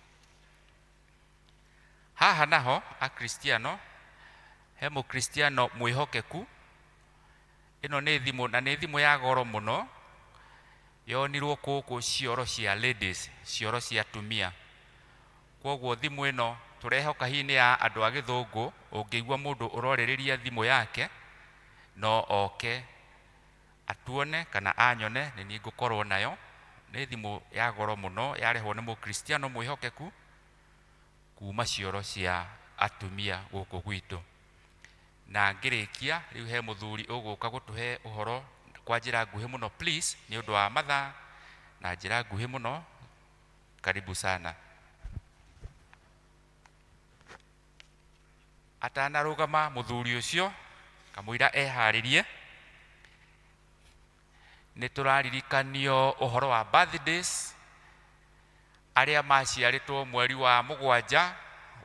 Haha naho Akristiano, he mũkristiano mwĩhokeku. Ĩno nĩ thimũ, na nĩ thimũ ya goro mũno, yonirwo gũkũ cioro cia ladies, cioro cia atumia. Kwoguo thimũ ĩno tũrehoka hihi nĩ ya andũ a gĩthũngũ, ũngĩigua mũndũ ũrorĩrĩria thimũ yake no oke atuone kana anyone, nĩ niĩ ngũkorwo nayo. Nĩ thimũ ya goro mũno, yarehwo nĩ mũkristiano mwĩhokeku kuma cioro cia atumia gũkũ gwitũ. Na ngĩrĩkia rĩu he mũthuri ũgũka gũtũhe ũhoro kwa njĩra nguhĩ mũno please, nĩ ũndũ wa mathaa, na njĩra nguhĩ mũno. Karibu sana. Atanarũgama mũthuri ũcio kamũira eharĩrie, nĩ tũraririkanio ũhoro wa birthdays arĩa maciarĩtwo mweri wa 7,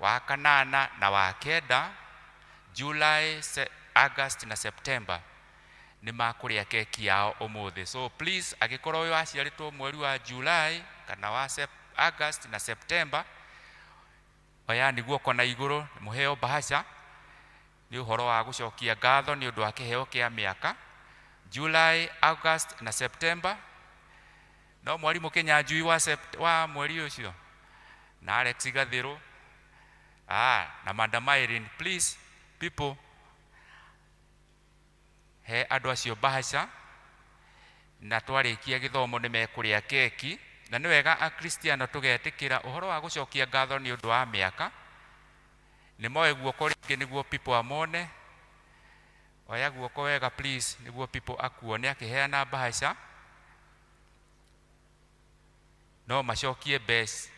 wa 8 na wa 9, July, August na September, nĩ makũrĩa keki yao ũmũthĩ. So please, angĩkorwo wĩ waciarĩtwo mweri wa July kana wa August na September, oyani guoko na igũrũ mũheo bahasha nĩ ũhoro wa gũcokia ngatho nĩ ũndũ wa kĩheo kĩa mĩaka. July, August na September No mwarimũ Kĩnyanjui wa, wa mweri ũcio na Alex Gathĩrũ na Madam Irene, please people, he andũ acio bahasha na twarĩkia gĩthomo nĩ mekũrĩa keki. Na nĩ wega akristiano tũgetĩkĩra ũhoro wa gũcokia ngatho nĩ ũndũ wa mĩaka. Nĩ moe guoko rĩngĩ nĩguo people amone. Oya guoko wega please, nĩguo people akuone akĩheana bahasha. No macokie mbeca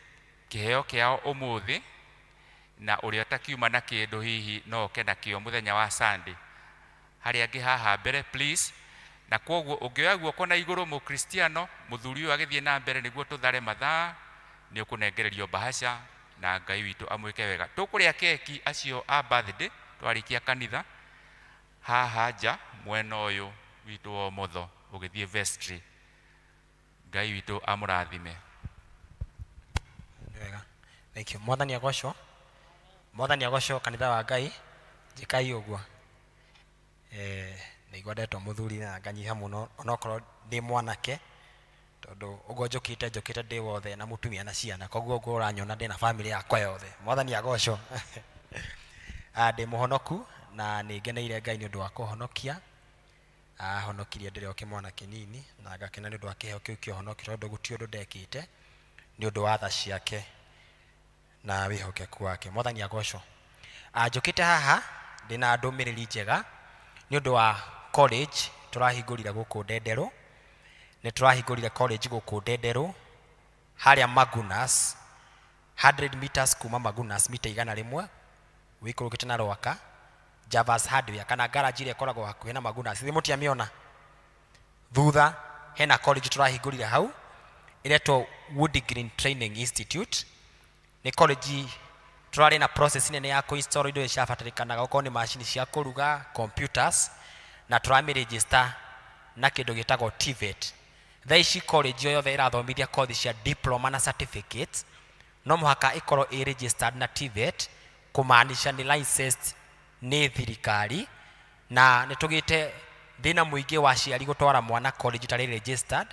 kĩheo kĩao ũmũthĩ, na ũrĩa ũtakiuma na kĩndũ hihi no oke nakĩo mũthenya wa Sunday. Harĩa angĩ haha mbere please. Na kwoguo ũngĩoya guoko na igũrũ mũkristiano, mũthuri ũyũ agĩthiĩ na mbere nĩguo tũthare mathaa, nĩ ũkũnengererio bahasha na Ngai witũ amwĩke wega. Tũkũrĩa keki acio a birthday twarĩkia kanitha haha nja mwena ũyũ witũ wa ũmotho ũgĩthiĩ vestry. Ngai witũ amũrathime. Wega, thank you. Mwathani agocwo. Mwathani agocwo. Kanitha wa Ngai, njĩkai ũguo. Ndaigua ndetwo mũthuri na nganyiha mũno, onokorwo ndĩ mwanake, tondũ ũguo njũkĩte njũkĩte ndĩ wothe na mũtumia na ciana, koguo ũguo ũranyona ndĩ na family yakwa yothe. Mwathani agocwo. Ndĩ mũhonoku na nĩ ngeneire Ngai nĩ ũndũ wa kũhonokia. Ahonokirie ndĩrĩ o kĩmwana kĩnini na ngakena nĩ ũndũ wa kĩheo kĩu kĩa ũhonokio, tondũ gũtirĩ ũndũ ndekĩte, nĩ ũndũ wa tha ciake na wĩhokeku wake. Mwathani agocwo. Njũkĩte haha ndĩna ndũmĩrĩri njega nĩ ũndũ wa college tũrahingũrire gũkũ Ndenderũ. Nĩ tũrahingũrire college gũkũ Ndenderũ harĩa Magunas, 100 meters kuma Magunas, mita 100 wĩikũrũkĩte na Rwaka, Javas Hardware kana garage ĩrĩa ĩkoragwo hakuhĩ na Magunas, ithuĩ mũtiamĩona. Thutha hena college tũrahingũrire hau ĩretwo Wood Green Training Institute. Nĩ college tũrarĩ na process nene ya kũinstall indo iria ciabatarĩkanaga, okorwo nĩ macini cia kũruga, computers, na tũramĩ-register na kĩndũ gĩtagwo TVET. Thaa ici college o yothe ĩrathomithia kothi cia diploma na certificates no mũhaka ĩkorwo ĩ registered na TVET, kũmaanisha nĩ licensed nĩ thirikari. Na nĩ tũgĩte thĩna mũingĩ wa aciari gũtwara mwana college ĩtarĩ registered.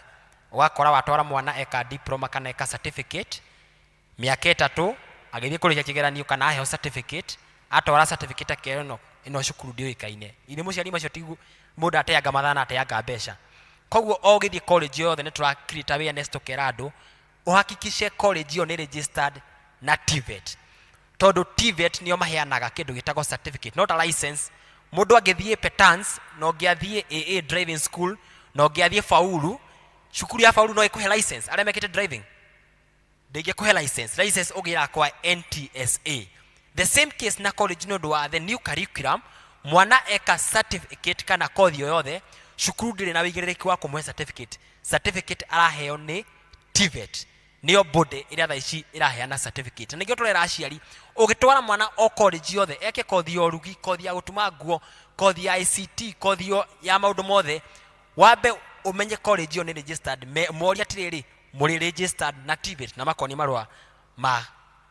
Ũgakora watwara mwana eka diploma kana eka certificate, mĩaka 3 agĩthiĩ kũrĩkia kĩgeranio kana aheo certificate, atwara certificate akerwo ĩno ĩno cukuru ndĩũĩkaine. Ithe mũciari macio tiguo mũndũ ateanga mathaa na ateanga mbeca. Koguo o ũgĩthiĩ college yothe nĩ tũra create awareness, tũkera andũ ũhakikishe college ĩyo nĩ registered na TVET, tondũ TVET nĩo maheanaga kĩndũ gĩtagwo certificate, not a license. Mũndũ angĩthiĩ Petans na ũngĩathiĩ AA driving school na ũngĩathiĩ Faulu, cukuru ya Faulu no ĩkũhe license? Arĩa mekĩte driving, ndĩngĩkũhe license. License ũgĩraga kwa NTSA. The same case na college. Nĩ ũndũ wa the new curriculum, mwana eka certificate kana kothi o yothe, cukuru ndĩrĩ na wĩigĩrĩrĩki wa kũmũhe certificate. Certificate araheo nĩ TVET, nĩyo body ĩrĩa thaa ici ĩraheana certificate. Na nĩkĩo tũrera aciari, ũgĩtwara mwana o college yothe eke kothi ya ũrugi, kothi ya gũtuma nguo, kothi ya ICT, kothi ya maũndũ mothe, wambe ũmenye college ĩyo nĩ registered. Moria atĩrĩrĩ, mũrĩ registered na TVET? Na makonia marũa ma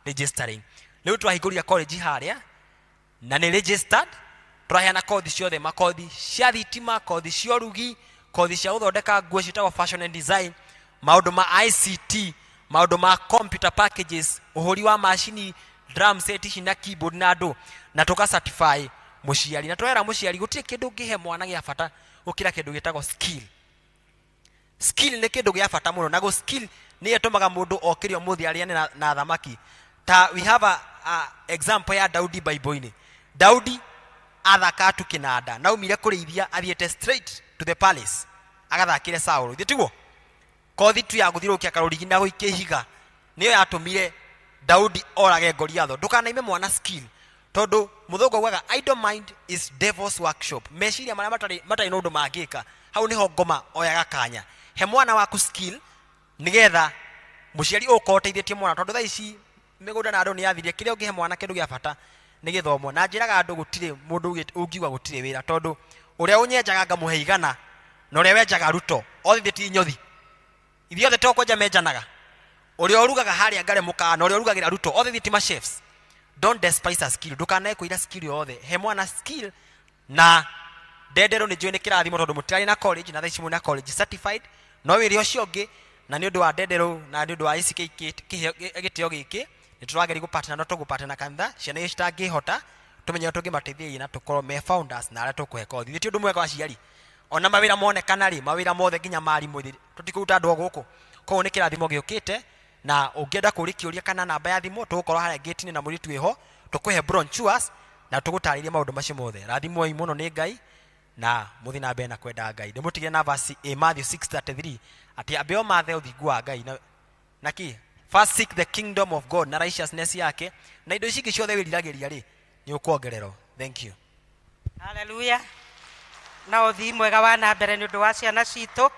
registering. Rĩu twahingũrire college harĩa na nĩ registered. Tũraheana kothi ciothe, makothi cia thitima, kothi cia ũrugi, kothi cia gũthondeka nguo ciĩtagwo fashion and design, maũndũ ma ICT, maũndũ ma computer packages, ũhũri wa macini, drum set ici na keyboard na andũ, na tũka certify mũciari. Na tũrera mũciari gũtirĩ kĩndũ ũngĩhe mwana gĩa bata gũkĩra kĩndũ gĩtagwo skill. Skill nĩ kĩndũ gĩa bata mũno, na go skill nĩyo ĩtũmaga mũndũ okĩre ũmũthĩ arĩane na thamaki. Ta we have a example ya Daudi Bible-inĩ. Daudi athaka tu kĩnanda na aumire kũrĩithia athiĩte straight to the palace agathakĩre Saũlũ. Ithe tiguo kothi tu ya gũthiũrũrũkia karũrigi na gũikia ihiga nĩyo yatũmire Daudi orage Goliatho. Ndũkanaime mwana skill, tondũ mũthũngũ augaga idle mind is devil's workshop. Meciria marĩa matarĩ na ũndũ mangĩka, hau nĩho ngoma oyaga kanya. He mwana waku skill nĩgetha mũciari ũkorwo ũteithĩtie mwana, tondũ thaa ici mĩgũnda na andũ nĩ yathirire. Kĩrĩa ũngĩhe mwana kĩndũ gĩa bata nĩ gĩthomo. Na njĩraga andũ gũtirĩ mũndũ ũngiuga gũtirĩ wĩra, tondũ ũrĩa ũnyenjaga ngamũhe 100 na ũrĩa wenjaga Ruto othe ti nyothi. Ithuothe to kwenja menjanaga. Ũrĩa ũrugaga harĩa ngare mũkawa na ũrĩa ũrugagĩra Ruto othe ti ma chefs. Don't despise a skill. Ndũkanae kũira skill yothe. He mwana skill. Na Ndenderũ nĩ njũĩ nĩ kĩrathimo, tondũ mũtirarĩ na college, na thaa ici mwĩna college certified. No wĩra ũcio ũngĩ Na nĩ ũndũ wa ndenderũ na nĩ ũndũ wa ACK gĩtĩo gĩkĩ, nĩ tũrageria gũpatana, no tũgũpatana na kanitha ciana iria citangĩhota, tũmenye ũrĩa tũngĩmateithĩrĩria na tũkorwo me founders na arĩa tũkũhe kothi. Ti ũndũ mwega aciari ona mawĩra monekana rĩ, mawĩra mothe nginya marimũ rĩ, tũtikũruta andũ o gũkũ. Koguo nĩ kĩrathimo gĩũkĩte, na ũngĩenda kũũria kĩũria kana namba ya thimũ, tũgũkorwo harĩa gate-inĩ na mũirĩtu wĩho, tũkũhe brochures na tũgũtarĩrie maũndũ macio mothe. Rathimwoi mũno nĩ Ngai na mũthiĩ na mbere na kwenda Ngai. Ndĩmũtigĩre na verse ĩ Matthew 6:33, atĩ ambe o mathe ũthingu wa Ngai na kĩ, first seek the kingdom of God na righteousness yake, na indo ici ingĩ ciothe wĩriragĩria rĩ, nĩ ũkuongererwo. Thank you. Haleluya. Na ũthii mwega wa na mbere nĩ ũndũ wa ciana citũ,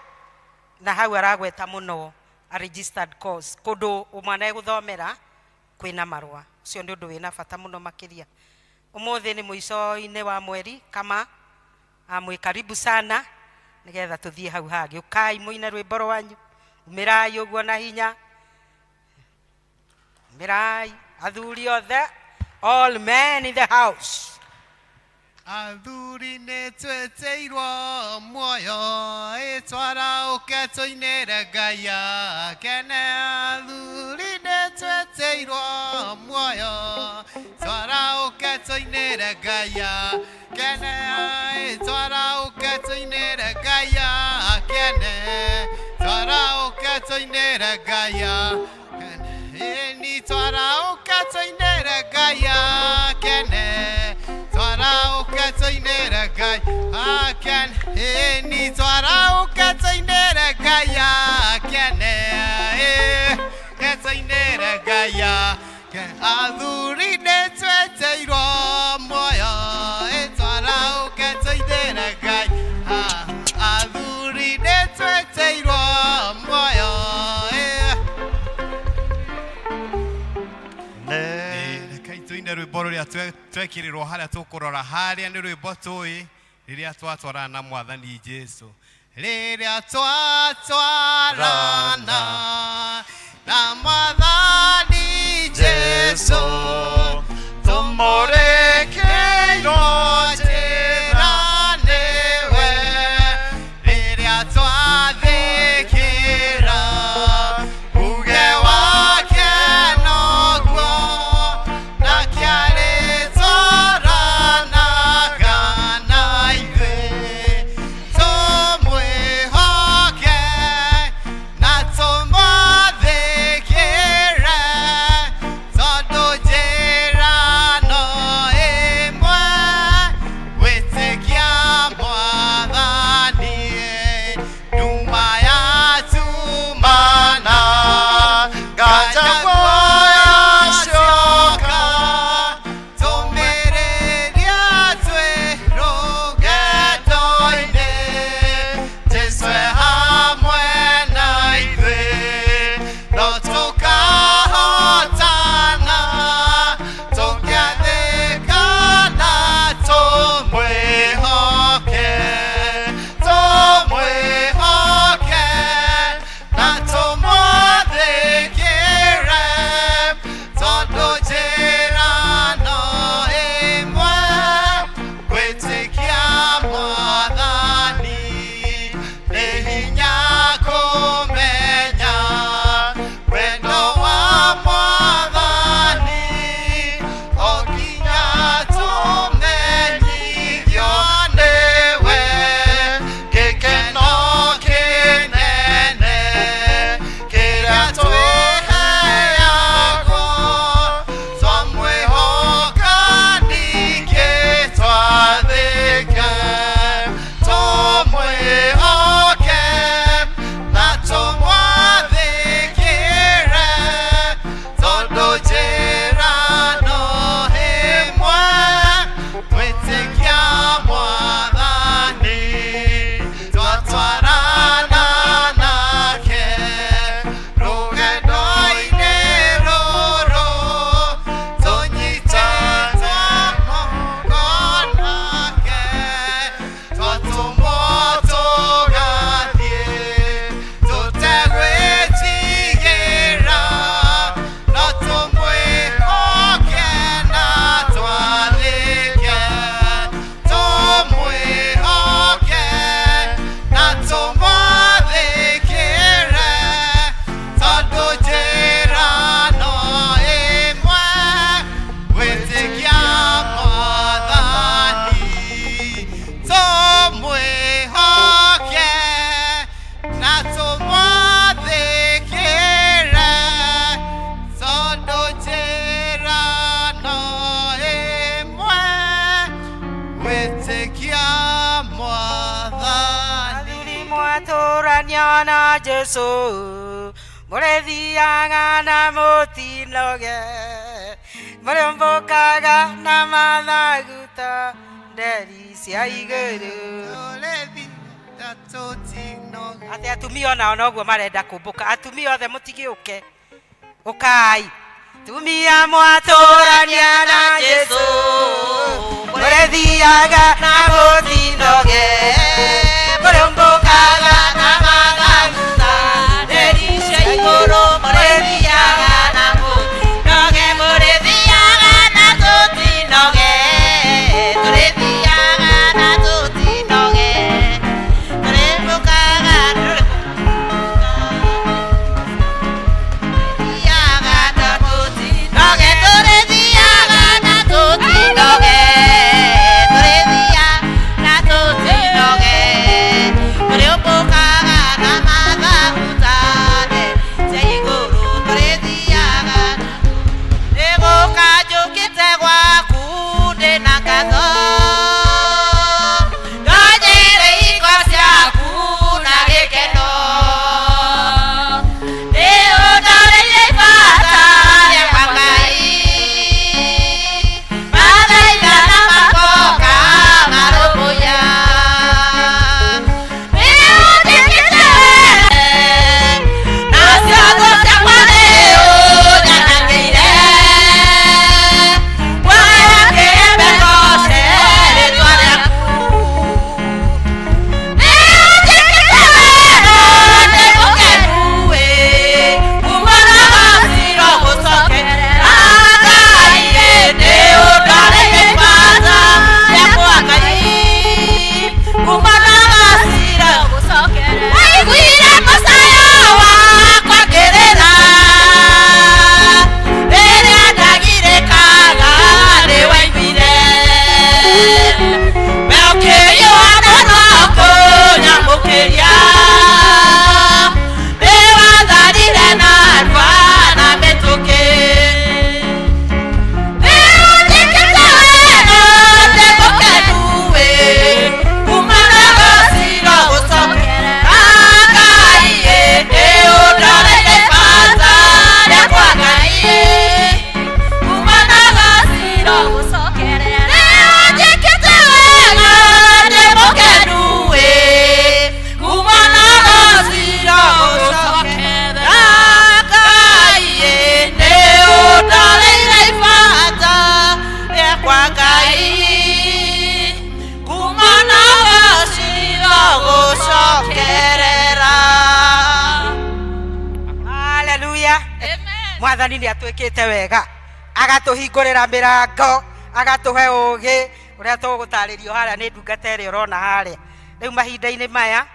na hau aragweta mũno a registered course, kũndũ mwana egũthomera kwĩna marũa. Ũcio nĩ ũndũ wĩna bata mũno makĩria. Ũmũthĩ nĩ mũico-inĩ wa mweri, kama mwĩ karibu sana nĩgetha tũthiĩ hau hangĩ. Ũkai mũine rwĩmbo rwanyu, umĩrai ũguo na hinya, umĩrai athuri othe, all men in the house. Athuri nĩ twĩtĩirwo muoyo, ĩtwara ũke tũinĩre Ngai akene. Athuri nĩ twĩtĩirwo muoyo, twara ũke tũinĩre Ngai akene. Twara ũke tũinĩre Ngai akene, twara ũke tũinĩre Ngai akene. Ĩni twara ũke tũinĩre Ngai akene, twara ũke tũinĩre Ngai akene. Ĩni twara ũke tũinĩre Ngai akene, ke tũinĩre Ngai akene. Athuri nĩ twĩtĩirwo muoyo, ĩtwara ũke tũinĩre Ngai. Athuri nĩ twĩtĩirwo muoyo. Rekei tũine rwĩmbo rũrĩa twekĩrĩrwo harĩa tũkũrora harĩa, nĩ rwĩmbo tũĩ, rĩrĩa twatwarana na Mwathani Jesu, rĩrĩa twatwarana na Mwathani Jesu, tũmũrĩkĩirwo njĩra nĩwe, rĩrĩa twathĩkĩra uge wake noguo, nake arĩtwaranaga na ithuĩ, tũmwĩhoke na na Jesu mũrĩthiaga na mũtinoge mũrĩmbũkaga na mathaguta nderi cia igũrũ. Atĩ atumia onao noguo marenda kũmbũka. Atumia othe mũtigĩũke, ũkai tumia mwatũrania na Jesu mũrĩthiaga na mũtinoge mũrĩmbũkaga na mathaguta nderi cia igũrũ mũrĩthiaga na mũtinoge mũrĩthiaga na tũtinoge tũrĩthiaga na tũtinoge tũrĩmbũkaga tũrĩthiaga na tũtinoge tũrĩthiaga na tũtinoge tũrĩthiaga na tũtinoge tũrĩmbũkaga na mathaguta cia igũrũ tũrĩthiaga nĩgũka njũkĩte gwaku ndĩna ngatho ndonyere hingo ciaku na gĩkeno nĩũndoreire ibata rĩakwa Ngai mathaitha na makoka marũmbũiya nĩũnjĩkĩte wega nacio thũ ciakwa nĩũnyanangĩire Waya kĩembe goce rĩtwa rĩaku nĩũnjĩkĩte wega ndĩ mũkenu ĩ kuma na gaciro gũcokerera Ngai ĩ nĩũndoreire ibata rĩakwa Ngai kuma na gaciro waiguire mũcayo wakwa ngĩrĩra rĩrĩa ndagirĩkaga nĩwaiguire we ũkĩiyũa mũno kũnyamũkĩria nĩwatharire narua na mĩtũkĩ nĩũnjĩkĩte wega ndĩ mũkenu ĩ kuma na gaciro gũcokerera Ngai ĩ nĩũndoreire ibata rĩakwa Ngai ĩ kuma na gaciro nĩũnjĩkĩte wega ndĩ mũkenu ĩ kuma na gaciro gũcokerera Ngai ĩ nĩũndoreire ibata rĩakwa Ngai kuma na gaciro gũcokerera. Haleluya. Mwathani nĩ atwĩkĩte wega agatũhingũrĩra mĩrango agatũhe ũgĩ ũrĩa tũgũtarĩrio harĩa nĩ ndungata ĩrĩa ũrona harĩa rĩu mahinda-inĩ maya.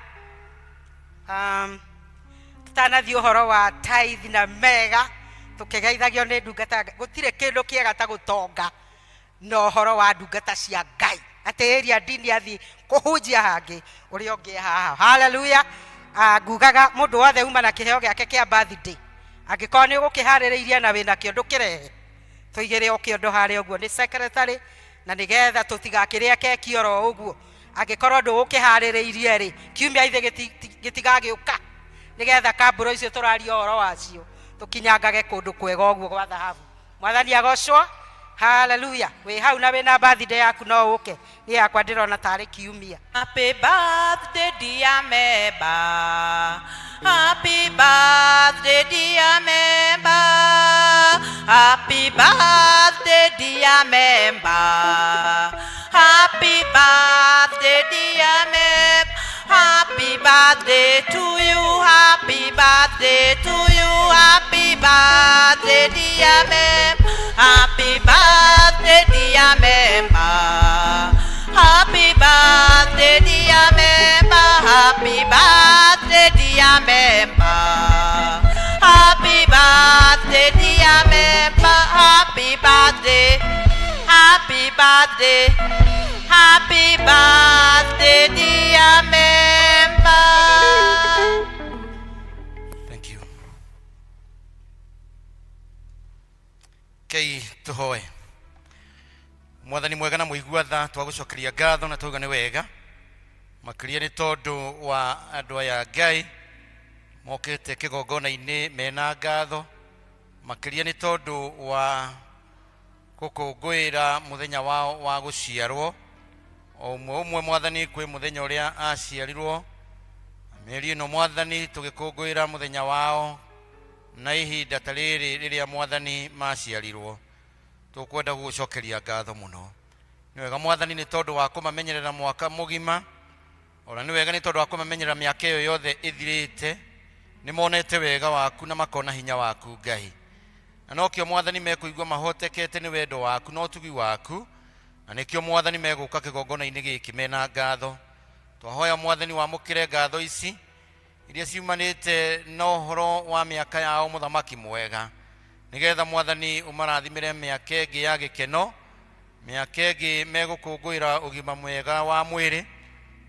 Tũtanathiĩ ũhoro wa tithe na mega tũkĩgeithagio nĩ ndungata ya Ngai. Gũtirĩ kĩndũ kĩega ta gũtonga na ũhoro wa ndungata cia Ngai atĩ ĩria ndini athiĩ kũhunjia hangĩ ũrĩa ũngĩ e haha. Haleluya. Ngugaga mũndũ wothe uma na kĩheo gĩake kĩa birthday angĩkorwo nĩ ũgũkĩharĩrĩirie na wĩna kĩo ndũkĩrehe tũigĩre o kĩondo harĩa ũguo nĩ secretary na nĩgetha tũtigakĩrĩe keki oro ũguo. Angĩkorwo ndũgũkĩharĩrĩirie rĩ kiumia ithe gĩtigagĩũka nĩgetha kambũro icio tũraria ũhoro wacio tũkinyangage kũndũ kwega ũguo gwa thahabu. Mwathani agocwo. Haleluya. Wĩ hau na wĩna birthday yaku no ũke niĩ yakwa ndĩrona tarĩ kiumia. Happy birthday, dear member. Happy birthday, dear member. Happy birthday, dear member. Happy birthday, dear member. Happy birthday to you. Happy birthday to you. Happy birthday, dear member. Happy birthday, dear member. Happy birthday, dear member. Happy birthday, dear member. Happy birthday, dear member. Happy birthday. Happy birthday. Happy birthday, dear member. Thank you. Kei tuhoe. Mwathani mwega na mũigua tha twagũcokeria ngatho na twauga nĩ wega makĩria nĩ tondũ wa andũ aya Ngai Mokĩte kĩgongona-inĩ mena ngatho makĩria nĩ tondũ wa gũkũngũĩra mũthenya wao wa gũciarwo. O ũmwe ũmwe mwathani kwĩ mũthenya ũrĩa aciarirwo. Mĩeri ĩno mwathani tũgĩkũngũĩra mũthenya wao na ihinda ta rĩrĩ rĩrĩa mwathani maciarirwo. Tũkwenda gũgũcokeria ngatho mũno. Nĩ wega mwathani nĩ tondũ wa kũmamenyerera mwaka mũgima, ona nĩ wega nĩ tondũ wa kũmamenyerera mĩaka ĩyo yothe ĩthirĩte. Nĩ monete wega waku na makona hinya waku Ngai, na nokĩo mwathani mekũigua mahotekete nĩ wendo waku na ũtugi waku, na nĩkĩo mwathani megũka kĩgongona-inĩ gĩkĩ mena ngatho. Twahoya mwathani wamũkĩre ngatho ici iria ciumanĩte na ũhoro wa mĩaka yao mũthamaki mwega, nĩgetha mwathani ũmarathimĩre mĩaka ĩngĩ ya gĩkeno, mĩaka ĩngĩ megũkũngũĩra ũgima mwega wa mwĩrĩ,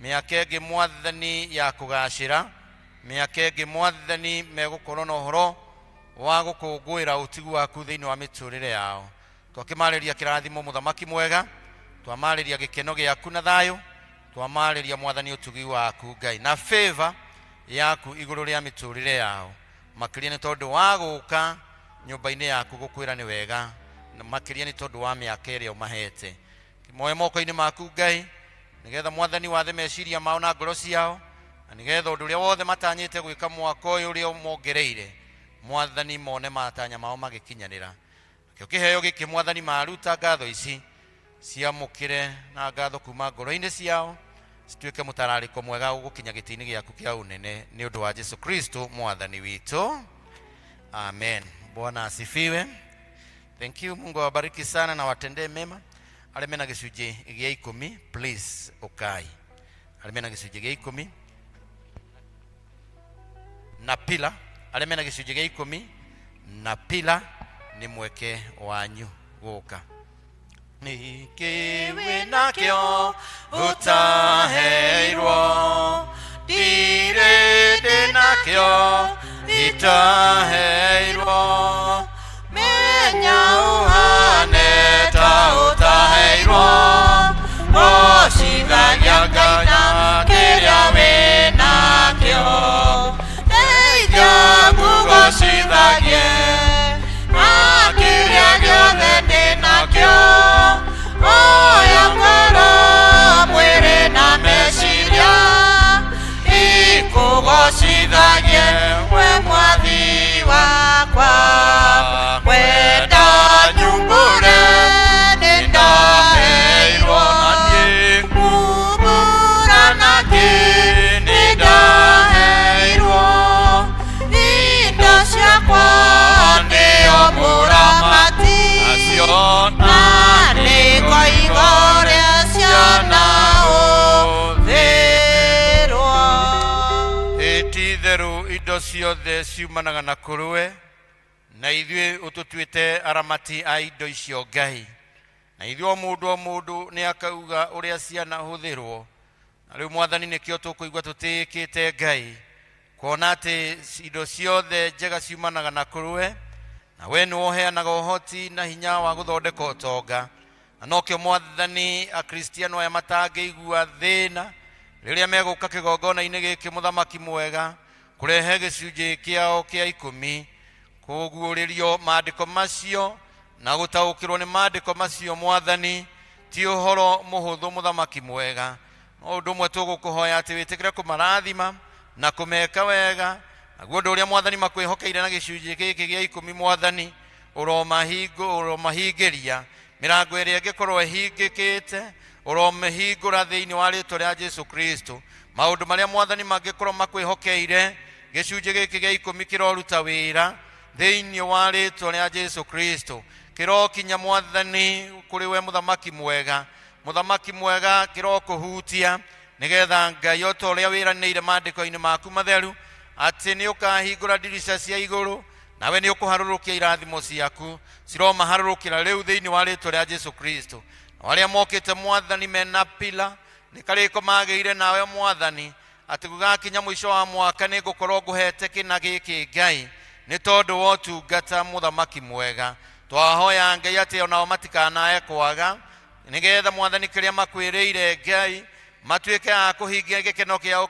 mĩaka ĩngĩ mwathani ya kũgacĩra, mĩaka ĩngĩ mwathani megũkorwo na ũhoro wa gũkũngũĩra ũtigu waku thĩinĩ wa mĩtũrĩre yao. Twakĩmarĩria kĩrathimo mũthamaki mwega, twamarĩria gĩkeno gĩaku na thayũ, twamarĩria mwathani ũtugi waku Ngai na favor yaku igũrũ rĩa mĩtũrĩre yao, makĩria nĩ tondũ wa gũka nyũmba-inĩ yaku gũkwĩra nĩ wega, na makĩria nĩ tondũ wa mĩaka ĩrĩa ũmahete. Moe moko-inĩ maku Ngai, nĩgetha mwathani wathe meciria mao na ngoro ciao, na nĩgetha ũndũ ũrĩa wothe matanyĩte gwĩka mwaka ũyũ ũrĩa mongereire mwathani mone matanya mao magĩkinyanĩra. Nakĩo kĩheo gĩkĩ mwathani maruta ngatho ici ciamũkĩre na ngatho kuma ngoro-inĩ ciao, cituĩke mũtararĩko mwega ũgũkinya gĩtĩ-inĩ gĩaku kĩa ũnene nĩ ũndũ wa Jesu Kristo mwathani witũ. Amen. Bwana asifiwe. Thank you. Mungu awabariki sana na watendee mema. Arĩa mena gĩcunjĩ gĩa ikũmi, please ũkai. Arĩa mena gĩcunjĩ gĩa ikũmi na pila, arĩa mena gĩcunjĩ gĩa ikũmi na pila, nĩ mweke wanyu gũka. Nĩkĩ wĩnakĩo ũtaheirwo? Ndirĩ ndĩnakĩo itaheirwo. Menya ũhane ta ũtaheirwo, gocithagia Ngai na kĩrĩa wĩnakĩo. Ndeithia ngũgocithagie na kĩrĩa gĩothe ndĩnakĩo. Oya ngoro, mwĩrĩ na meciria, ikũgocithagie we mwathi wakwa. Wenda nyumbũre nĩndaheirwo, kumbũra nakĩ nĩndaheirwo. Indo ciakwa nĩo mũramati, na nĩngoiga ũrĩa ciana ũthĩrwo. Ĩ ti-itherũ indo ciothe ciumanaga na kũrũwe, na ithuĩ ũtũtuĩte aramati a indo icio Ngai, na ithuĩ o mũndũ o mũndũ nĩ akauga ũrĩa cianahũthĩrwo. Na rĩu mwathani nĩkĩo tũkũigua tũtĩĩkĩte Ngai, kuona atĩ indo ciothe njega ciumanaga na kũrũwe, na we nĩwe ũheanaga ũhoti na hinya wa gũthondeka ũtonga. Na nokĩo mwathani akristiano aya matangĩigua thĩna rĩrĩa megũka kĩgongona-inĩ gĩkĩ mũthamaki mwega kũrehe gĩcunjĩ kĩao kĩa ikũmi, kũguũrĩrio maandĩko macio na gũtaũkĩrwo nĩ maandĩko macio mwathani ti ũhoro mũhũthũ mũthamaki mwega. No ũndũ ũmwe tũgũkũhoya atĩ wĩtĩkĩre kũmarathima na kũmeka wega, naguo ũndũ ũrĩa mwathani makwĩhokeire na gĩcunjĩ gĩkĩ gĩa ikũmi mwathani ũromahingĩria mĩrango ĩrĩa ĩngĩkorwo ĩhingĩkĩte, ũromĩhingũra thĩinĩ wa rĩtwa rĩa Jesu Kristo. Maũndũ marĩa mwathani mangĩkorwo makwĩhokeire gĩcunjĩ gĩkĩ gĩa ikũmi kĩroruta wĩra thĩinĩ wa rĩtwa rĩa Jesu Kristo, kĩrokinya mwathani kũrĩ we mũthamaki mwega, mũthamaki mwega kĩrokũhutia, nĩgetha Ngai o ta ũrĩa wĩranĩire maandĩko-inĩ maku matheru atĩ nĩ ũkahingũra ndirica cia igũrũ, nawe nĩ ũkũharũrũkia irathimo ciaku, ciromaharũrũkĩra rĩu thĩinĩ wa rĩtwa rĩa Jesu Kristo. Na arĩa mokĩte mwathani mena pila nĩ karĩko magĩire nawe mwathani atĩ gũgakinya mũico wa mwaka nĩ ngũkorwo ngũhete kĩna gĩkĩ Ngai nĩ tondũ wa ũtungata mũthamaki mwega. Twahoya Ngai atĩ onao matikanae kwaga, nĩgetha mwathani kĩrĩa makwĩrĩire Ngai matuĩke a kũhingia gĩkeno kĩao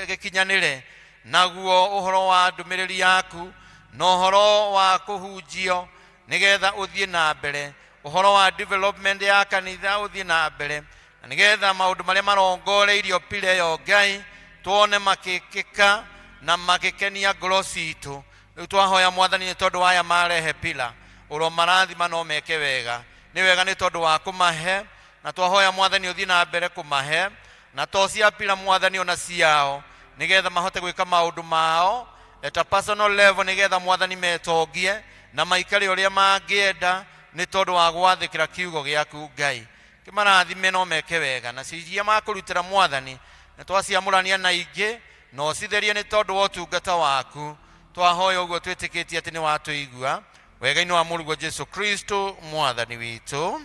gĩkinyanĩre. Naguo ũhoro wa ndũmĩrĩri yaku na ũhoro wa kũhunjio nĩgetha ũthiĩ na mbere, ũhoro wa development ya kanitha ũthiĩ na mbere, na nĩgetha maũndũ marĩa marongoreirio pile ĩyo Ngai tuone makĩkĩka na magĩkenia ngoro citũ. Rĩu twahoya Mwathani nĩ tondũ waya marehe pila ũromarathima no meke wega, nĩ wega nĩ tondũ wa kũmahe, na twahoya Mwathani ũthiĩ na mbere kũmahe, na to cia pila Mwathani ona ciao, nĩgetha mahote gwĩka maũndũ mao at a personal level, nĩgetha Mwathani metongie na maikare ũrĩa mangĩenda nĩ tondũ wa gwathĩkĩra kiugo gĩaku. Ngai kĩmarathime no meke wega, na iria makũrutĩra Mwathani nĩ twaciamũrania na ingĩ na ũcitherie nĩ tondũ wa ũtungata waku. Twahoya ũguo twĩtĩkĩtie atĩ nĩ watũigua, wega-inĩ wa mũrũguo Jesu Kristo Mwathani witũ,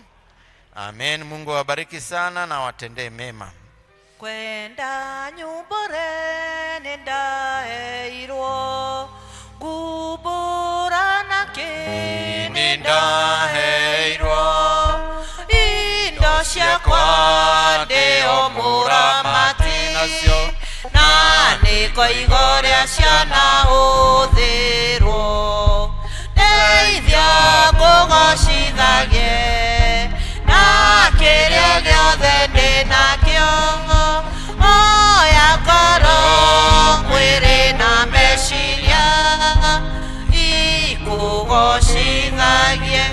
amen. Mungu awabariki sana na watendee mema. Kwenda nyumbũre nĩ ndaheirwo, ngumbũra na kĩ nĩ ndaheirwo, indo ciakwa ndĩo mũramati nacio, na nĩ koigo rĩa ciana hũthĩrwo, ndeithia kũgocithagie na kĩrĩa gĩothe ndĩ nakĩo, oya ngoro, mwĩrĩ na meciria, ikũgocithagie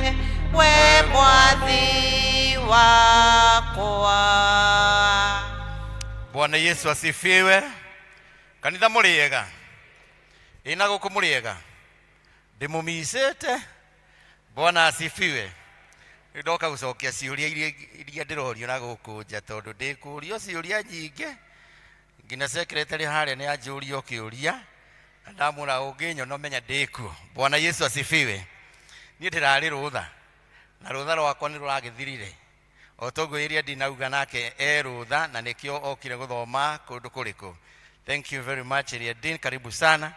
we Mwathi wakwa. Bwana Yesu asifiwe. Kanitha mũrĩega? Ĩna gũkũ mũrĩega? Ndĩmũmicĩte. Bwana asifiwe. Rĩu ndoka gũcokia ciũria iria ndĩrorio na gũkũ nja, tondũ ndĩkũrio ciũria nyingĩ, nginya secretary harĩa nĩ anjũrio kĩũria na ndamwĩra ũngĩnyona ũmenya ndĩkuo. Bwana Yesu asifiwe. Niĩ ndĩrarĩ rũtha na rũtha rwakwa nĩ rũragĩthirire o toguo ĩrĩa ndinauga nake e rũtha, na nĩkĩo okire gũthoma kũndũ kũrĩkũ. Thank you very much, Ĩrĩa Dean, karibu sana.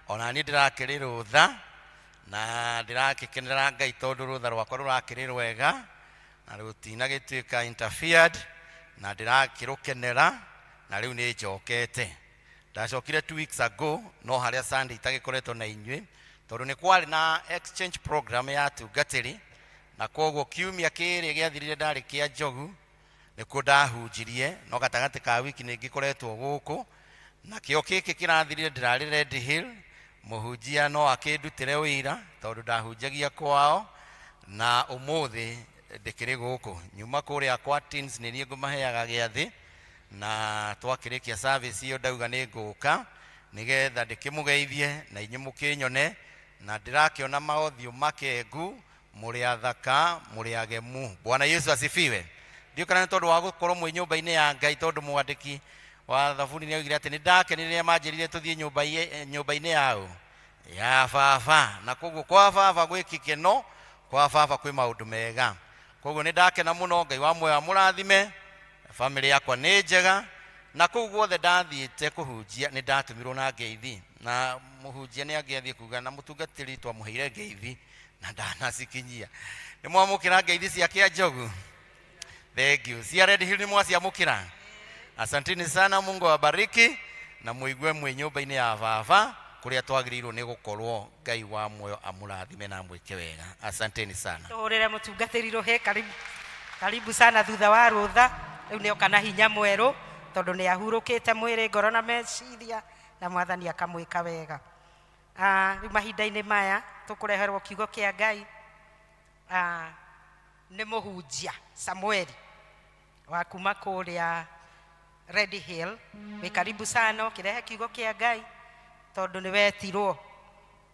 Ona niĩ ndĩrakĩrĩ rũtha na ndĩrakĩkenera Ngai tondũ rũtha rwakwa rũrakĩrĩ rwega na rũtinagĩtuĩka interfered, na ndĩrakĩrũkenera, na rĩu nĩ njokete. Ndacokire 2 weeks ago, no harĩa Sunday itagĩkoretwo na inyuĩ tondũ nĩ kwarĩ na exchange program ya atungatĩri, na koguo kiumia kĩrĩa gĩathirire ndarĩ kĩa Njogu nĩkuo ndahunjirie, no gatagatĩ ka wiki nĩ ngĩkoretwo gũkũ. Nakĩo gĩkĩ kĩrathirire ndĩrarĩ Red Hill, mũhunjia no akĩndutĩre wĩira tondũ ndahunjagia kwao, na ũmũthĩ ndĩkĩrĩ gũkũ nyuma kũrĩa kwa teens, nĩ niĩ ngũmaheaga gĩathĩ, na twakĩrĩkia service ĩyo ndauga nĩ ngũka nĩgetha ndĩkĩmũgeithie na inyuĩ mũkĩnyone, na ndĩrakĩona maũthiũ makengu, mũrĩ athaka, mũrĩ agemu. Bwana Yesu asifiwe. Ndiũ kana nĩ tondũ wa gũkorwo mwĩ nyũmba-inĩ ya Ngai, tondũ mwandĩki wa thaburi nĩ augire atĩ nĩ ndakenire rĩrĩa manjĩrire tũthiĩ nyũmba-inĩ yao ya baba, na koguo kwa baba gwĩ gĩkeno, kwa baba kwĩ maũndũ mega. Koguo nĩ ndakena mũno. Ngai wa muoyo amũrathime. Famĩlĩ yakwa nĩ njega, na kũu guothe ndathiĩte kũhunjia nĩ ndatũmirwo na ngeithi, na mũhunjia nĩ angĩathiĩ kuga na mũtungatĩri twamũheire ngeithi na ndanacikinyia. Nĩ mwamũkĩra ngeithi cia kĩa Njogu? Thank you. Cia Red Hill nĩ mwaciamũkĩra? Asanteni sana, Mungu awabariki na mũigue mwĩ nyũmba-inĩ ya baba kũrĩa twagĩrĩirwo nĩ gũkorwo. Ngai wa muoyo amũrathime na amwĩke wega. Asanteni sana. Tũhũrĩre mũtungatĩri rũhĩ. Karibu, karibu sana. Thutha wa rũtha rĩu nĩ oka na hinya mwerũ tondũ nĩ ahurũkĩte mwĩrĩ, ngoro na meciria, na Mwathani akamwĩka wega. Rĩu mahinda-inĩ maya tũkũreherwo kiugo kĩa Ngai nĩ mũhunjia Samueli wa kuma kũrĩa Red Hill. Wĩ karibu sana ũkĩrehe kiugo kĩa Ngai tondũ nĩ wetirwo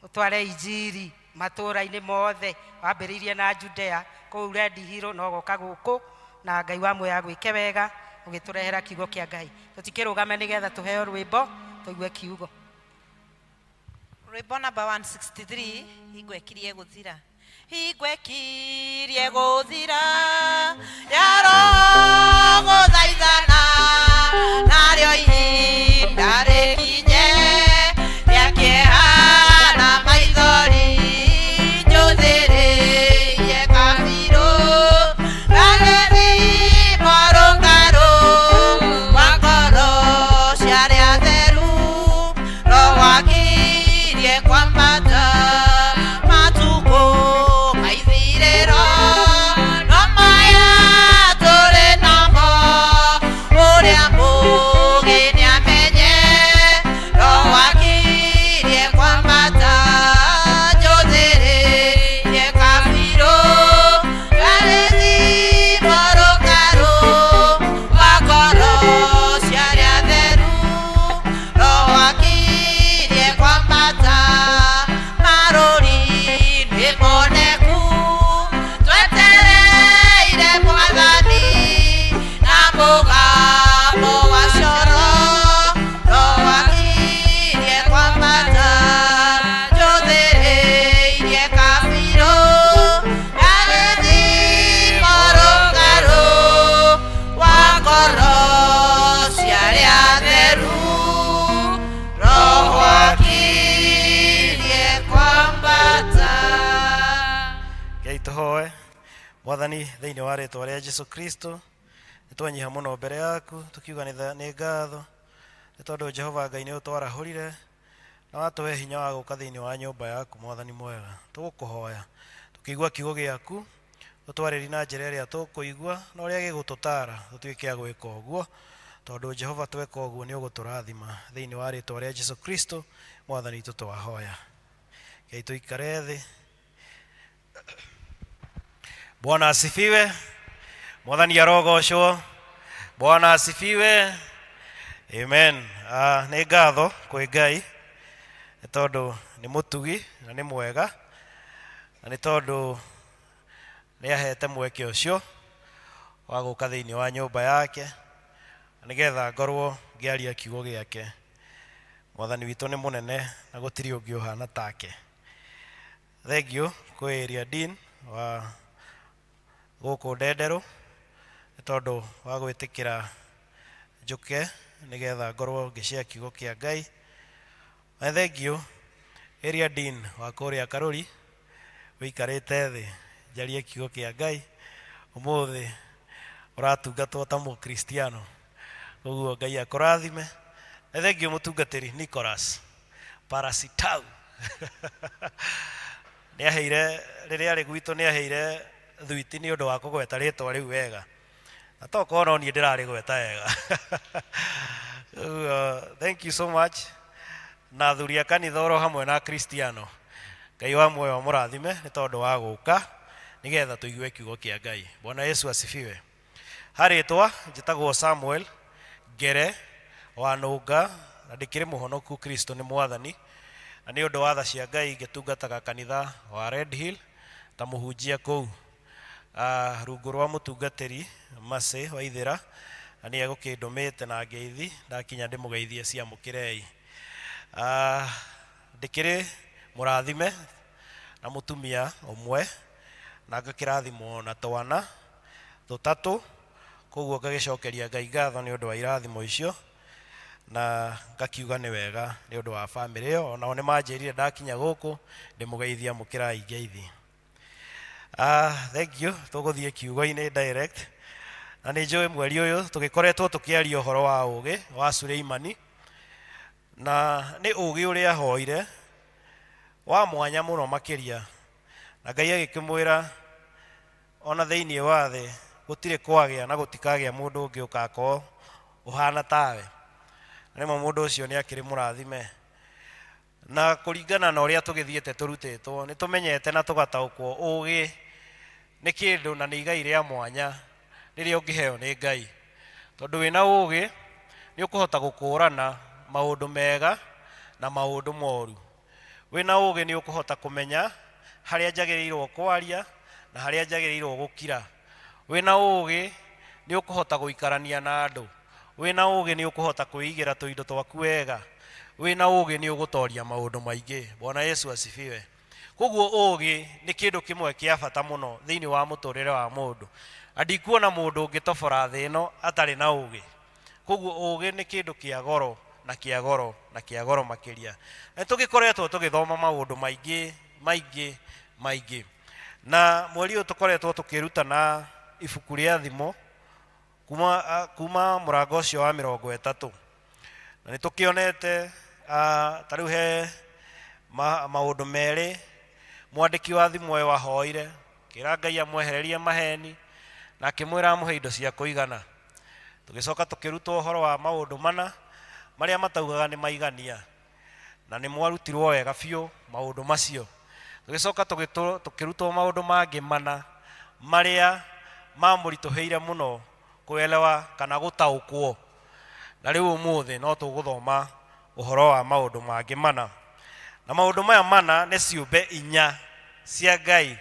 ũtware injiri matũũra-inĩ mothe, wambĩrĩirie na Judea kũu Red Hill no goka gũkũ, na Ngai wa muoyo agwĩke wega ũgĩtũrehera kiugo kĩa Ngai. Tũtikĩrũgame nĩgetha tũheo rwĩmbo tũigue kiugo. Rwĩmbo namba 163, "Hingo ĩkirie gũthira". Hingo ĩkirie gũthira ya roho gũthaithana, narĩo ihinda rĩkinye rĩa kĩeha na maithori, njũthĩrĩirie kabirũ gagĩthimo rũkarũ wa ngoro cia arĩa atheru. Roho Tũhoe. Mwathani, thĩinĩ wa rĩtwa rĩa Jesu Kristo, nĩ twanyiha mũno mbere yaku tũkiuga nĩ ngatho nĩ tondũ Jehova Ngai nĩ ũtwarahũrire na watũhe hinya wa gũka thĩinĩ wa nyũmba yaku. Mwathani mwega, tũgũkũhoya tũkĩigua kiugo gĩaku, ũtwarĩri na njĩra ĩrĩa tũkũigua na ũrĩa gĩgũtũtara tũtuĩke a gwĩka ũguo, tondũ Jehova tweka ũguo nĩ ũgũtũrathima. Thĩinĩ wa rĩtwa rĩa Jesu Kristo Mwathani witũ twahoya. Ngai tũikare thĩ. Bwana asifiwe. Mwathani arogocwo. Bwana asifiwe. Amen. Nĩ ngatho kwĩ Ngai nĩ tondũ nĩ mũtugi na nĩ mwega, na nĩ tondũ nĩ ahete mweke ũcio wa gũka thĩinĩ wa nyũmba yake na nĩgetha ngorwo ngĩaria kiugo gĩake. Mwathani witũ nĩ mũnene na gũtirĩ ũngĩ ũhana take. Thengiũ kwĩ area dean wa gũkũ Ndenderũ nĩ tondũ wa gwĩtĩkĩra njũke nĩgetha ngorwo ngĩshare kiugo kĩa Ngai. Na thengiũ area dean wa kũrĩa Karũri wĩikarĩte thĩ njarie kiugo kĩa Ngai. Ũmũthĩ ũratungatwo ta mũkristiano, koguo Ngai akũrathime. Na thengiũ mũtungatĩri Nicholas Parasitau nĩ aheire rĩrĩa arĩ gwitũ, nĩ aheire thuiti nĩ ũndũ wa kũgweta rĩtwa rĩu wega, na tokorwo no niĩ ndĩrarĩgweta wega. Ũguo, thank you so much. Na athuri a kanitha oro hamwe na Akristiano, Ngai wa muoyo amũrathime nĩ tondũ wa gũka nĩgetha tũigue kiugo kĩa Ngai. Bwana Yesu asifiwe. Harĩtwa njĩtagwo Samuel Ngere wa Nũnga, na ndĩkĩrĩ mũhonoku, Kristo nĩ Mwathani, na nĩ ũndũ wa tha cia Ngai ngĩtungataga kanitha wa Red Hill ta mũhunjia kũu rungu rwa mũtungatĩri Mercy Waithĩra, na nĩ egũkĩndũmĩte na ngeithi ndakinya ndĩmũgeithie ciamũkĩrei. Ndĩkĩrĩ mũrathime na mũtumia ũmwe, na ngakĩrathimwo na twana tũtatũ, koguo ngagĩcokeria Ngai ngatho nĩ ũndũ wa irathimo icio, na ngakiuga nĩ wega nĩ ũndũ wa bamĩrĩ ĩyo. Onao nĩ manjĩrire ndakinya gũkũ ndĩmũgeithia, mũkĩrai ngeithi. Thank you. Tũgũthiĩ kiugo-inĩ direct, na nĩ njũĩ mweri ũyũ tũgĩkoretwo tũkĩaria ũhoro wa ũgĩ wa Suleimani, na nĩ ũgĩ ũrĩa ahoire wa mwanya mũno makĩria, na Ngai agĩkĩmwĩra ona thĩinĩ wa thĩ gũtirĩ kwagĩa na gũtikagĩa mũndũ ũngĩ ũgakorwo ũhana tawe. Na rĩmwe mũndũ ũcio nĩ akĩrĩ mũrathime, na kũringana na ũrĩa tũgĩthiĩte tũrutĩtwo nĩ tũmenyete na tũgataũkwo ũgĩ nĩ kĩndũ na nĩ igai rĩa mwanya rĩrĩa ũngĩheo nĩ Ngai, tondũ wĩna ũgĩ nĩ ũkũhota gũkũrana maũndũ mega na maũndũ moru. Wĩna ũgĩ nĩ ũkũhota kũmenya harĩa njagĩrĩirwo kwaria na harĩa njagĩrĩirwo gũkira. Wĩna ũgĩ nĩ ũkũhota gũikarania na andũ. Wĩna ũgĩ nĩ ũkũhota kwĩigĩra tũindo twaku wega. Wĩna ũgĩ nĩ ũgũtoria maũndũ maingĩ. Bwana Yesu asifiwe. Koguo ũgĩ nĩ kĩndũ kĩmwe kĩa bata mũno thĩinĩ wa mũtũrĩre wa mũndũ, na ndikuona mũndũ ũngĩtobora thĩ ĩno atarĩ na ũgĩ. Koguo ũgĩ nĩ kĩndũ kĩa goro na kĩa goro na kĩa goro makĩria. Na tũgĩkoretwo tũgĩthoma maũndũ maingĩ maingĩ maingĩ, na mweri ũyũ tũkoretwo tũkĩrutana ibuku rĩa Thimo kuma mũrango ũcio wa 30, na nĩ tũkĩonete ta rĩu he maũndũ merĩ mwandĩki wa thimo ĩyo ahoire, kĩra Ngai amwehererie maheni na akĩmwĩra amũhe indo cia kũigana. Tũgĩcoka tũkĩrutwo ũhoro wa maũndũ mana marĩa mataugaga nĩ maigania, na nĩ mwarutirwo wega biũ maũndũ macio. Tũgĩcoka tũkĩrutwo maũndũ mangĩ mana marĩa mamũritũhĩire mũno kuelewa kana gũtaũkwo, na rĩu ũmũthĩ no tũgũthoma ũhoro wa maũndũ mangĩ mana. Na maũndũ maya mana nĩ ciũmbe inya cia Ngai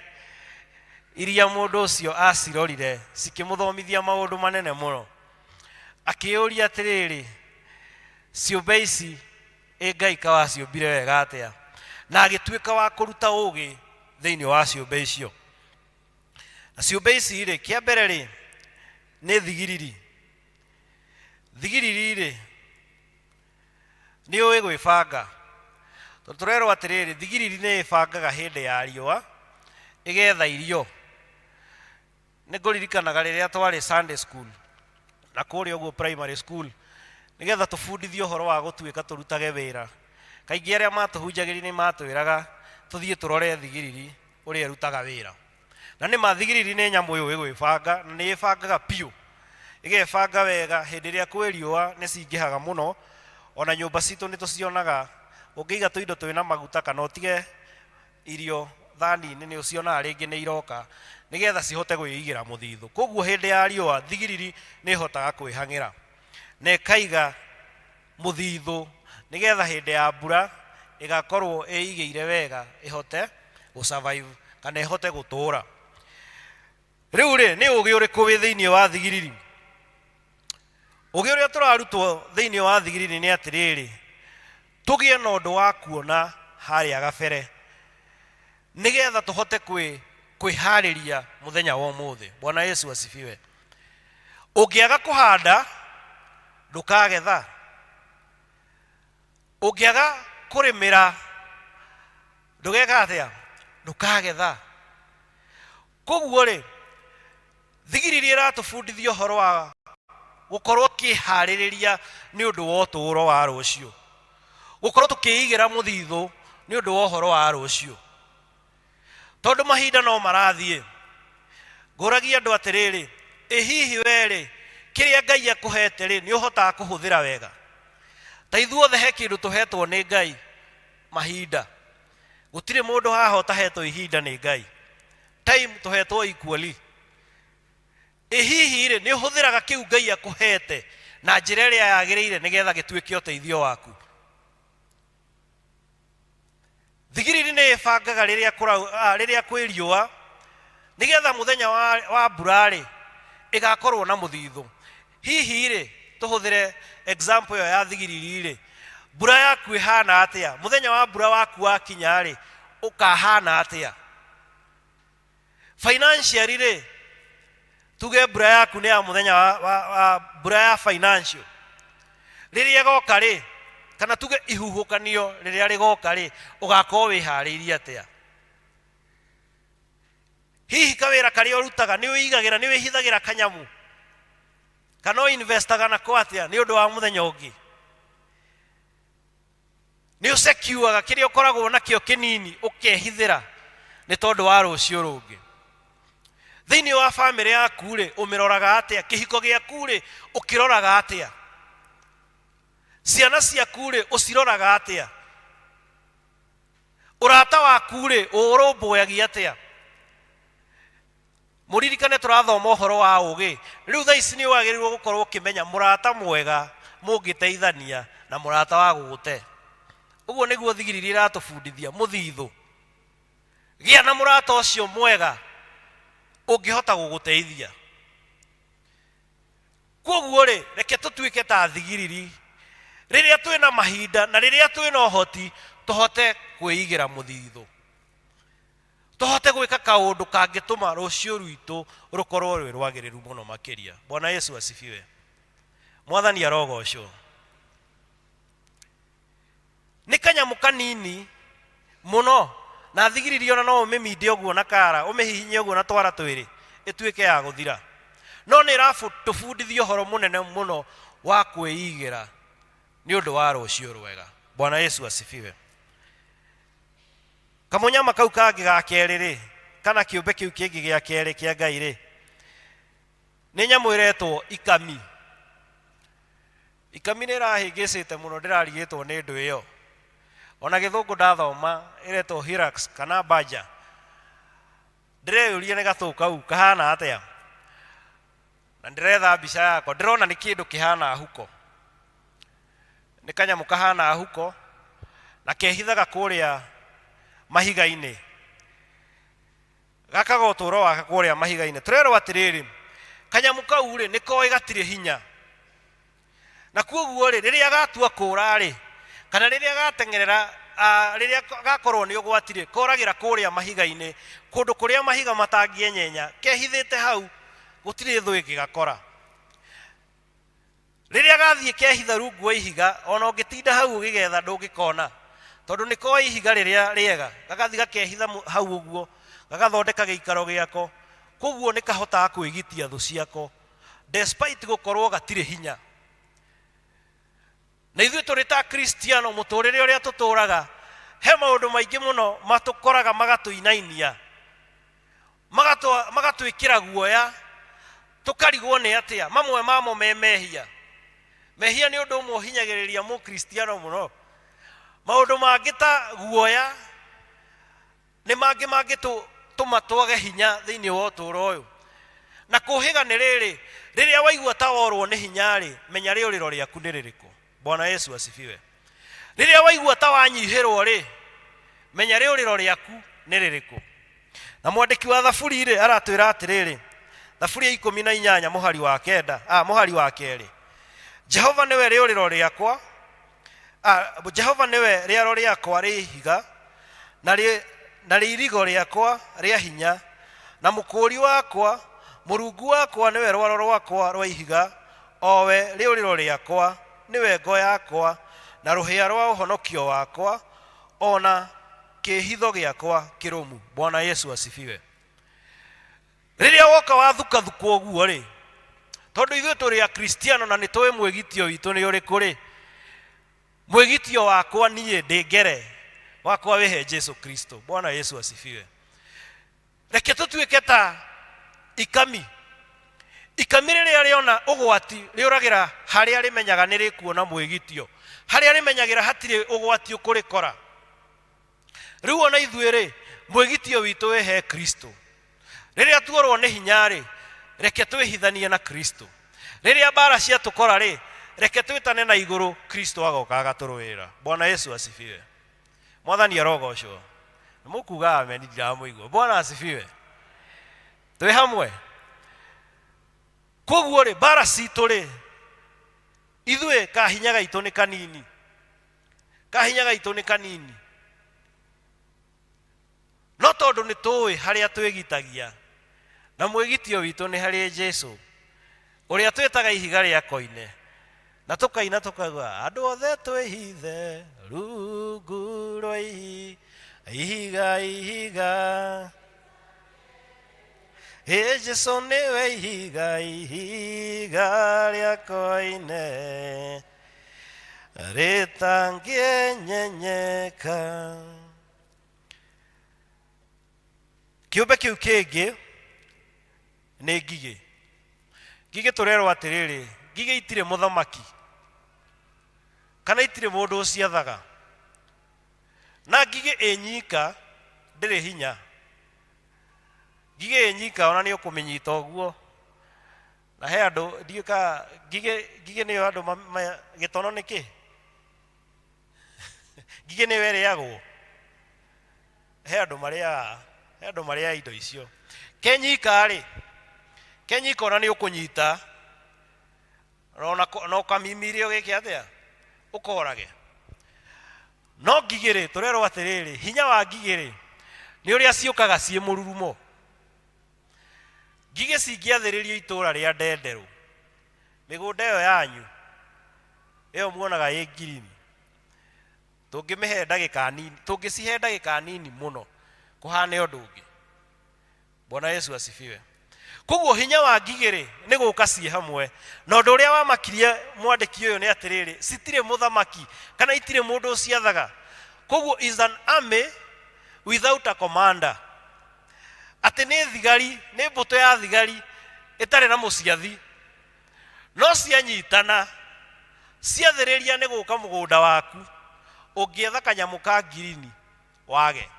iria mũndũ ũcio acirorire cikĩmũthomithia maũndũ manene mũno. Akĩũria atĩrĩrĩ, ciũmbe ici ĩ Ngai kawaciũmbire wega atĩa? Na agĩtuĩka wa kũruta ũgĩ thĩinĩ wa ciũmbe icio. Na ciũmbe ici rĩ, kĩa mbere rĩ nĩ thigiriri. Thigiriri rĩ nĩ ũĩ gwĩbanga, tondũ tũrerwo atĩrĩrĩ, thigiriri nĩ ĩbangaga hĩndĩ ya riũa ĩgetha irio. Nĩ ngũririkanaga rĩrĩa twarĩ Sunday school na kũrĩa ũguo primary school, nĩgetha tũbundithio ũhoro wa gũtuĩka tũrutage wĩra. Kaingĩ arĩa matũhunjagĩria nĩ matwĩraga tũthiĩ tũrore thigiriri ũrĩa ĩrutaga wĩra. Na nĩ ma thigiriri nĩ nyamũ yũĩ gwĩbanga, na nĩ ĩbangaga biũ. Ĩgebanga wega, hĩndĩ ĩrĩa kwĩ riũa nĩ cingĩhaga mũno, ona nyũmba citũ nĩ tũcionaga, ũngĩiga tũindo twĩna maguta kana ũtige irio thani-inĩ nĩ ũcionaga rĩngĩ nĩ iroka, nĩgetha cihote gwĩigĩra mũthithũ. Koguo hĩndĩ ya riũa thigiriri nĩ ĩhotaga kwĩhang'ĩra na ĩkaiga mũthithũ, nĩgetha hĩndĩ ya mbura ĩgakorwo ĩigĩire wega ĩhote gũ survive kana ĩhote gũtũra. Rĩu rĩ, nĩ ũgĩ ũrĩkũ wĩ thĩinĩ wa thigiriri? Ũgĩ ũrĩa tũrarutwo thĩinĩ wa thigiriri nĩ atĩrĩrĩ, tũgĩe na ũndũ wa kuona harĩa gabere, nĩgetha tũhote kwĩharĩria mũthenya wa ũmũthĩ. Bwana Yesu asifiwe. Ũngĩaga kũhanda ndũkagetha, ũngĩaga kũrĩmĩra ndũgeka atĩa? Ndũkagetha. Koguo rĩ, thigiriri ĩratũbundithia ũhoro wa gũkorwo kĩharĩrĩria nĩ ũndũ wa ũtũũro wa rũciũ, gũkorwo tũkĩigĩra mũthithũ nĩ ũndũ wa ũhoro wa rũciũ, tondũ mahinda no marathiĩ. Ngũragia andũ atĩrĩrĩ, ĩ hihi we rĩ, kĩrĩa Ngai akũhete rĩ, nĩ ũhotaga kũhũthĩra wega? Ta ithuothe he kĩndũ tũhetwo nĩ Ngai, mahinda. Gũtirĩ mũndũ haha ũtahetwo ihinda nĩ Ngai. Time tũhetwo equally. Ĩ hihi rĩ, nĩ ũhũthĩraga kĩu Ngai akũhete na njĩra ĩrĩa yagĩrĩire nĩgetha gĩtuĩke ũteithio waku? Thigiriri nĩ ĩbangaga rĩrĩa rĩrĩa kwĩ riũa, nĩgetha mũthenya wa mbura rĩ, ĩgakorwo na mũthithũ. Hihi rĩ, tũhũthĩre example ĩyo ya thigiriri rĩ, mbura yaku ĩhana atĩa? Mũthenya wa mbura waku wakinya rĩ, ũkahana atĩa? Financially rĩ, tuge mbura yaku nĩ ya mũthenya wa mbura ya financial rĩrĩa ĩgoka rĩ, kana tuge ihuhũkanio rĩrĩa rĩgoka rĩ, ũgakorwo wĩharĩirie atĩa? Hihi kawĩra karĩa ũrutaga nĩ wĩigagĩra, nĩ wĩhithagĩra kanyamu, kana ũinvestaga nako atĩa nĩ ũndũ wa mũthenya ũngĩ? Nĩ ũsekiuaga kĩrĩa ũkoragwo nakĩo kĩnini ũkehithĩra nĩ tondũ wa rũciũ rũngĩ? Thĩinĩ wa bamĩrĩ yaku rĩ, ũmĩroraga atĩa? Kĩhiko gĩaku rĩ, ũkĩroraga atĩa? Ciana ciaku rĩ, ũciroraga atĩa? Ũrata waku rĩ, ũũrũmbũyagia atĩa? Mũririkane tũrathoma ũhoro wa ũgĩ. Rĩu thaa ici nĩ wagĩrĩirwo gũkorwo ũkĩmenya mũrata mwega mũngĩteithania na mũrata wa gũgũte. Ũguo nĩguo thigiriri ĩratũbundithia, mũthithũ. Gĩa na mũrata ũcio mwega ũngĩhota gũgũteithia. Koguo rĩ, reke tũtuĩke ta thigiriri rĩrĩa twĩna mahinda na rĩrĩa twĩna ũhoti, tũhote kwĩigĩra mũthithũ, tũhote gwĩka kaũndũ kangĩtũma rũciũ rwitũ rũkorwo rwĩ rwagĩrĩru mũno makĩria. Bwana Yesu asifiwe. Mwathani arogocwo. Nĩ kanyamũ kanini mũno, na thigiriri ona no ũmĩminde ũguo na kara, ũmĩhihinye ũguo na twara twĩrĩ, ĩtuĩke ya gũthira. No nĩ ĩratũbundithia ũhoro mũnene mũno wa kwĩigĩra nĩ ũndũ wa rũciũ rwega. Bwana Yesu asifiwe. Kamũnyama kau kangĩ ga kerĩ rĩ, kana kĩũmbe kĩu kĩngĩ gĩa kerĩ kĩa Ngai rĩ, nĩ nyamũ ĩretwo ikami. Ikami nĩ ĩrahĩngĩcĩte mũno, ndĩrarigĩtwo nĩ ndũ ĩyo. Ona gĩthũngũ ndathoma ĩretwo hyrax kana badger. Ndĩreyũria nĩ gatũ kau kahana atĩa, na ndĩretha mbica yako, ndĩrona nĩ kĩndũ kĩhana huko, nĩ kanyamũ kahana huko, na kehithaga kũrĩa mahiga-inĩ, gakaga ũtũũro wake kũrĩa mahiga-inĩ. Tũrerwo atĩrĩrĩ, kanyamũ kau rĩ, nĩ koĩ gatirĩ hinya, na kuoguo rĩ, rĩrĩa gatua kũra rĩ, kana rĩrĩa gateng'erera, rĩrĩa gakorwo nĩ ũgwati rĩ, koragĩra kũrĩa mahiga-inĩ, kũndũ kũrĩa mahiga matangĩenyenya, kehithĩte hau, gũtirĩ thũ ĩngĩgakora. Rĩrĩa gathiĩ kehitha rungu wa ihiga, ona ũngĩtinda hau ũgĩgetha ndũngĩkona, tondũ nĩ koĩ ihiga rĩrĩa rĩega, gagathiĩ gakehitha hau ũguo, gagathondeka gĩikaro gĩako. Koguo nĩ kahotaga kwĩgitia thũ ciako despite gũkorwo gatirĩ hinya. Na ithuĩ tũrĩ ta Kristiano, mũtũrĩre ũrĩa tũtũraga, he maũndũ maingĩ mũno matũkoraga magatũinainia, magatwĩkĩra guoya, tũkarigwo nĩ atĩa. Mamwe mamo me mehia. Mehia nĩ ũndũ ũmwe ũhinyagĩrĩria mũkristiano mũno. Maũndũ mangĩ ta guoya nĩ mangĩ mangĩtũma twage hinya thĩinĩ wa ũtũũro ũyũ. Na kũhĩga nĩ rĩrĩ, rĩrĩa waigua ta worwo nĩ hinya rĩ, menya rĩũrĩro rĩaku nĩ rĩrĩkũ. Bwana Yesu asifiwe. Rĩrĩa waigua ta wanyihĩrwo rĩ, menya rĩũrĩro rĩaku nĩ rĩrĩkũ. Na mwandĩki wa Thaburi rĩ, aratwĩra atĩrĩrĩ, Thaburi ya 18 mũhari wa kenda, mũhari wa kerĩ, Jehova nĩwe rĩũrĩro rĩakwa, Jehova nĩwe rĩaro rĩakwa rĩ ihiga, na rĩirigo rĩakwa rĩa hinya, na mũkũũri wakwa, Mũrungu wakwa nĩwe rwaro rwakwa rwa ihiga, o we rĩũrĩro rĩakwa, nĩwe ngo yakwa, na rũhĩa rwa ũhonokio wakwa, o na kĩĩhitho gĩakwa kĩrũmu. Bwana Yesu asifiwe. Rĩrĩa woka wathukathukwo ũguo rĩ, tondũ ithuĩ tũrĩ Akristiano na nĩ tũĩ mwĩgitio witũ nĩ ũrĩkũ rĩ, mwĩgitio wakwa niĩ ndĩ ngere wakwa wĩhe Jesu Kristo. Bwana Yesu asifiwe. Reke tũtuĩke ta ikami. Ikami rĩrĩa rĩona ũgwati rĩũragĩra harĩa rĩmenyaga nĩ rĩkuona mwĩgitio, harĩa rĩmenyagĩra hatirĩ ũgwati ũkũrĩkora. Rĩu ona ithuĩ rĩ, mwĩgitio witũ wĩhe Kristo. Rĩrĩa tuorwo nĩ hinya rĩ, reke twĩhithanie na Kristo. Rĩrĩa mbara ciatũkora rĩ, reke twĩtane na igũrũ, Kristo agoka agatũrũĩra. Bwana Yesu asifiwe. Mwathani arogocwo. Mũkuga amen, ndiramũigua. Bwana asifiwe. Twĩ hamwe. Koguo rĩ, mbara citũ rĩ, ithuĩ kahinya gaitũ nĩ kanini. Kahinya gaitũ nĩ kanini. No tondũ nĩ tũĩ harĩa twĩgitagia, na mwĩgitio witũ nĩ harĩ Jesu, ũrĩa twĩtaga ihiga rĩa koine, na tũkaina tũkauga, andũ othe twĩhithe rungu rwa ihiga, ihiga. Ĩ Jesu nĩwe ihiga, ihiga rĩa koine, rĩtangĩenyenyeka. Kĩũmbe kĩu kĩngĩ nĩ ngigĩ. Ngigĩ tũrerwo atĩrĩrĩ, ngigĩ itirĩ mũthamaki kana itirĩ mũndũ ũciathaga, na ngigĩ ĩ nyika ndĩrĩ hinya. Ngigĩ ĩ nyika ona nĩ ũkũmĩnyita ũguo, na he andũ ndiũĩ ka ngigĩ nĩyo andũ gĩtono nĩ kĩ? Ngigĩ nĩyo ĩrĩagwo. He andũ marĩaga, he andũ marĩaga indo icio. Kenyika rĩ, kenyika ona nĩ ũkũnyita, na ũkamimire ũgĩke atĩa? Ũkorage. No ngigĩ rĩ, tũrerwo atĩrĩrĩ, hinya wa ngigĩ rĩ, nĩ ũrĩa ciũkaga ciĩ mũrurumo. Ngigĩ cingĩathĩrĩrio itũũra rĩa Ndenderũ, mĩgũnda ĩyo yanyu, ĩyo muonaga ĩ ngirini, tũngĩmĩhe ndagĩka nini, tũngĩcihe ndagĩka nini mũno, kũhane ũndũ ũngĩ. Bwana Yesu asifiwe. Koguo hinya wa ngigĩ rĩ, nĩ gũka ciĩ hamwe. Na ũndũ ũrĩa wamakirie mwandĩki ũyũ nĩ atĩrĩrĩ, citirĩ mũthamaki kana itirĩ mũndũ ũciathaga. Koguo is an army without a commander. Atĩ nĩ thigari, nĩ mbũtũ ya thigari ĩtarĩ na mũciathi. No cianyitana, ciathĩrĩria nĩ gũka mũgũnda waku, ũngĩetha kanyamũ ka ngirini wage.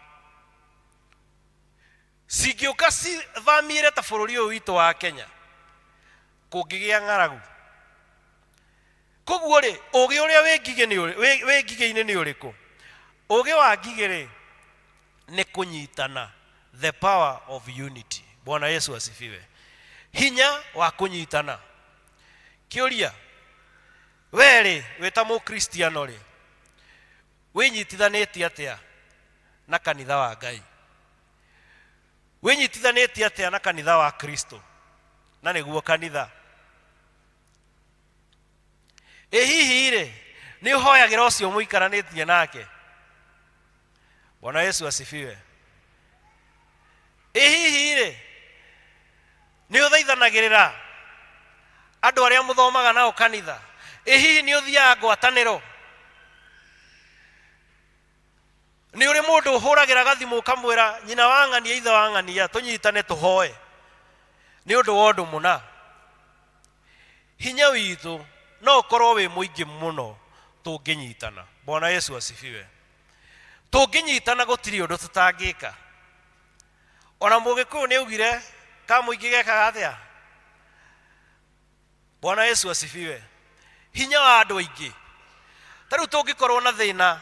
Cingĩũka cithamire ta bũrũri ũyũ witũ wa Kenya, kũngĩgĩa ng'aragu. Koguo rĩ, ũgĩ ũrĩa wĩ ngigĩ nĩ ũrĩ-, wĩ, wĩ ngigĩ-inĩ nĩ ũrĩkũ? Ũgĩ wa ngigĩ rĩ, nĩ kũnyitana, the power of unity. Bwana Yesu asifiwe. Hinya wa kũnyitana. Kĩũria, we rĩ, wĩ ta mũkristiano rĩ, wĩnyitithanĩtie atĩa na kanitha wa Ngai? Wĩnyitithanĩtie atĩa na kanitha wa Kristo? Na nĩguo kanitha. Ĩ hihi rĩ, nĩ ũhoyagĩra ũcio mũikaranĩtie nake? Bwana Yesu asifiwe. Ĩ hihi rĩ, ũnyitanagĩrĩra andũ arĩa mũthomaga nao kanitha? Ĩ hihi nĩ ũthiaga ngwatanĩro? Nĩ ũrĩ mũndũ ũhũragĩra gathimũ ũkamwĩra nyina wa ng'ania ithe wa ng'ania tũnyitane tũhoe nĩ ũndũ wa ũndũ mũna? Hinya witũ no ũkorwo wĩ mũingĩ mũno tũngĩnyitana. Bwana Yesu asifiwe. Tũngĩnyitana gũtirĩ ũndũ tũtangĩka. Ona Mũgĩkũyũ nĩ augire ka mũingĩ gekaga atĩa? Bwana Yesu asifiwe. Hinya wa andũ aingĩ. Ta rĩu tũngĩkorwo na thĩna,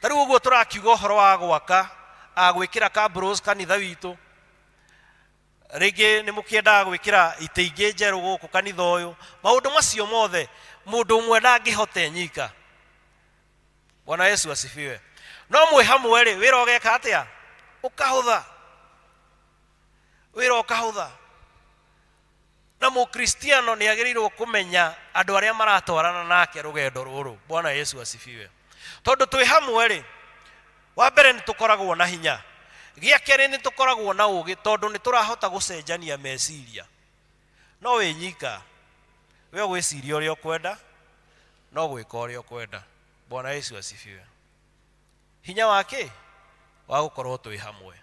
ta rĩu ũguo tũrakiuga ũhoro wa gwaka, gwĩkĩra cabros kanitha witũ, rĩngĩ nĩ mũkĩendaga gwĩkĩra itĩ ingĩ njerũ gũkũ kanitha ũyũ, maũndũ macio mothe mũndũ ũmwe ndangĩhota enyika. Bwana Yesu asifiwe. No mwĩ hamwe rĩ, wĩra ũgeka atĩa? Ũkahũtha. Wĩra ũkahũtha. Na Mũkristiano nĩ agĩrĩirwo kũmenya andũ arĩa maratwarana nake rũgendo rũrũ. Bwana Yesu asifiwe. Tondũ twĩ hamwe rĩ, wa mbere nĩ tũkoragwo na hinya, gĩa kerĩ nĩ tũkoragwo na ũgĩ, tondũ nĩ tũrahota gũcenjania meciria. No wĩ nyika, we ũgwĩciria ũrĩa ũkwenda, no gwĩka ũrĩa ũkwenda. Bwana Yesu asifiwe. Hinya wa kĩ? Wa gũkorwo twĩ hamwe.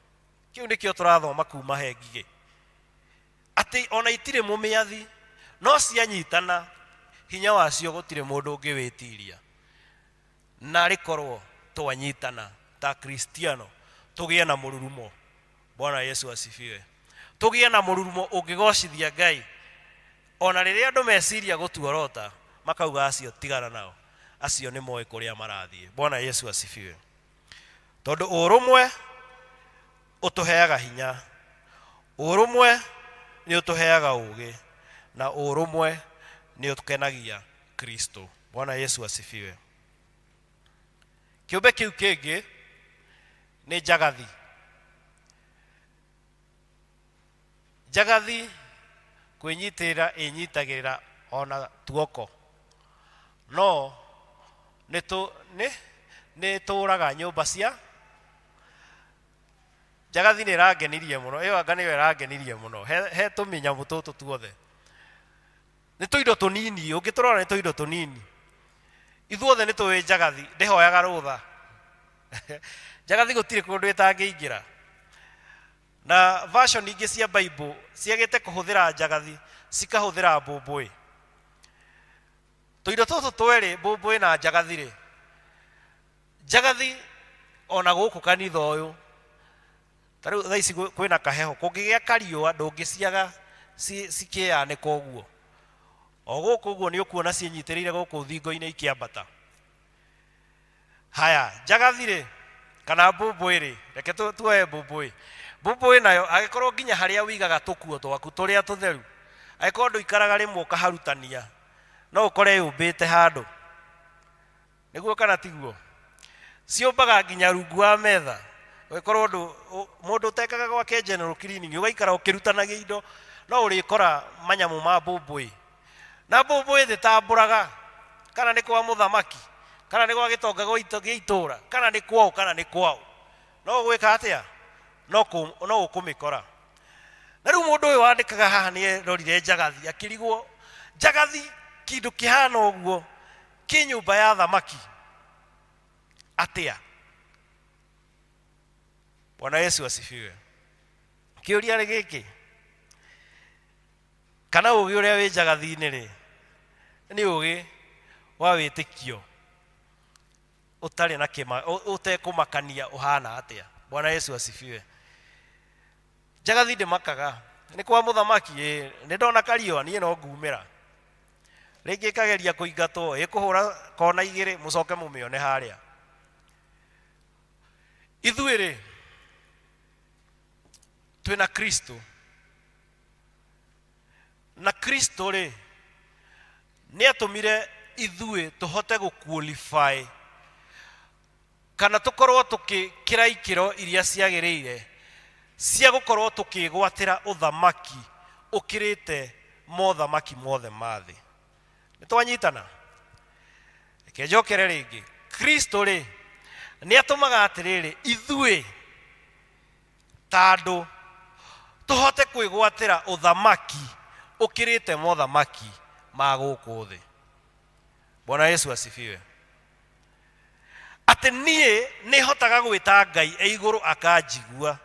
Kĩu nĩkĩo tũrathoma kuma he ngigĩ, atĩ ona itirĩ mũmĩathi, no cianyitana hinya wacio gũtirĩ mũndũ ũngĩwĩtiria. Na rĩkorwo twanyitana ta Kristiano tũgĩe na mũrurumo. Bwana Yesu asifiwe. Tũgĩe na mũrurumo ũngĩgocithia Ngai. Ona rĩrĩa andũ meciria gũtuorota makauga acio tigana nao, acio nĩ moĩ kũrĩa marathiĩ. Bwana Yesu asifiwe. Tondũ ũrũmwe ũtũheaga hinya, ũrũmwe nĩ ũtũheaga ũgĩ, na ũrũmwe nĩ ũkenagia Kristo. Bwana Yesu asifiwe. Kĩũmbe kĩu kĩngĩ nĩ njagathi. Njagathi kwĩnyitĩrĩra ĩnyitagĩrĩra ona tuoko, no nĩ ĩtũraga nyũmba cia njagathi. Nĩ ĩrangenirie mũno ĩyo, anga nĩyo ĩrangenirie mũno he, he tũmĩnyamũ tũtũ tuothe. Nĩ tũindo tũnini, ũngĩtũrora nĩ tũindo tũnini. Ithuothe nĩ tũĩ njagathi ndĩhoyaga rũtha. Njagathi gũtirĩ kũndũ ĩtangĩingĩra. Na version ingĩ cia Bible ciagĩte kũhũthĩra njagathi, cikahũthĩra mbũmbũĩ. Tũindo tũtũ twerĩ, mbũmbũĩ na njagathi rĩ, njagathi ona gũkũ kanitha ũyũ ta rĩu thaa ici kwĩna kaheho, kũngĩgĩa kariũa ndũngĩciaga cikĩyanĩka ũguo. O gũkũ ũguo nĩ ũkuona ciĩnyitĩrĩire gũkũ thingo-inĩ ikĩambata. Haya, njagathi rĩ, kana mbũmbũĩ rĩ, reke tuoe mbũmbũĩ. Mbũmbũĩ nayo angĩkorwo nginya harĩa ũigaga tũkuo twaku tũrĩa tũtheru, angĩkorwo ndũikaraga rĩmwe ũkaharutania, no ũkore yũmbĩte handũ. Nĩguo kana tiguo? Ciũmbaga nginya rungu wa metha. Ũngĩkorwo ndũ mũndũ ũtekaga gwake general cleaning, ũgaikara ũkĩrutanagia indo, no ũrĩkora manyamũ ma mbũmbũĩ. Na mbũmbũĩ ndĩtambũraga kana nĩ kwa mũthamaki, kana nĩ gwa gĩtonga gĩa itũũra, kana nĩ kwaũ, kana nĩ kwaũ. No ũgwĩka atĩa? No ũkũmĩkora. Na rĩu mũndũ ũyũ wandĩkaga haha nĩ erorire njagathi akĩrigwo, njagathi kĩndũ kĩhana ũguo kĩ nyũmba ya thamaki atĩa? Bwana Yesu asifiwe. Kĩũria nĩ gĩkĩ, kana ũgĩ ũrĩa wĩ njagathi-inĩ rĩ, nĩ ũgĩ wa wĩtĩkio ũtarĩ na kĩma, ũtekũmakania ũhana atĩa? Bwana Yesu asifiwe. Njagathi ndĩmakaga, nĩ kwa mũthamaki, ĩ nĩ ndona kariũa niĩ no ngumĩra. Rĩngĩ ĩkageria kũingatwo, ĩkũhũra kona igĩrĩ, mũcoke mũmĩone harĩa. Ithuĩ rĩ, twĩna Kristo. Na Kristo rĩ, nĩ atũmire ithuĩ tũhote gũ-qualify kana tũkorwo tũkĩkĩra ikĩro iria ciagĩrĩire cia gũkorwo tũkĩgwatĩra ũthamaki ũkĩrĩte mothamaki mothe ma thĩ. Nĩ twanyitana? Reke njokere rĩngĩ. Kristo rĩ, nĩ atũmaga atĩrĩrĩ, ithuĩ ta andũ Tũhote kwĩgwatĩra ũthamaki ũkĩrĩte mothamaki ma gũkũ thĩ. Bwana Yesu asifiwe. Atĩ niĩ nĩ hotaga gwĩta Ngai e igũrũ akanjigua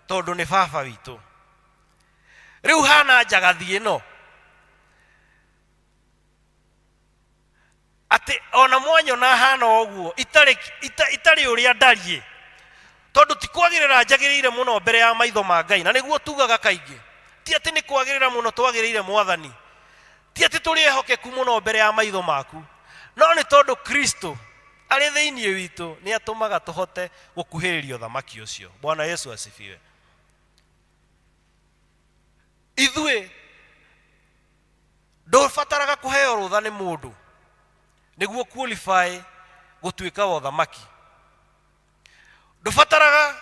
tondũ nĩ baba witũ. Rĩu hana njagathi ĩno atĩ ona mwanyona hana ũguo itarĩ itarĩ ũrĩa ndariĩ, tondũ ti kwagĩrĩra njagĩrĩire mũno mbere ya maitho ma Ngai, na nĩguo tugaga kaingĩ, ti atĩ nĩ kwagĩrĩra mũno twagĩrĩire Mwathani, ti atĩ tũrĩ ehokeku mũno mbere ya maitho maku, no nĩ tondũ Kristo arĩ thĩinĩ witũ nĩ atũmaga tũhote gũkuhĩrĩria ũthamaki ũcio. Bwana Yesu asifiwe. Ithuĩ ndũbataraga kũheo rũtha nĩ mũndũ nĩguo qualify gũtuĩka wa ũthamaki. Ndũbataraga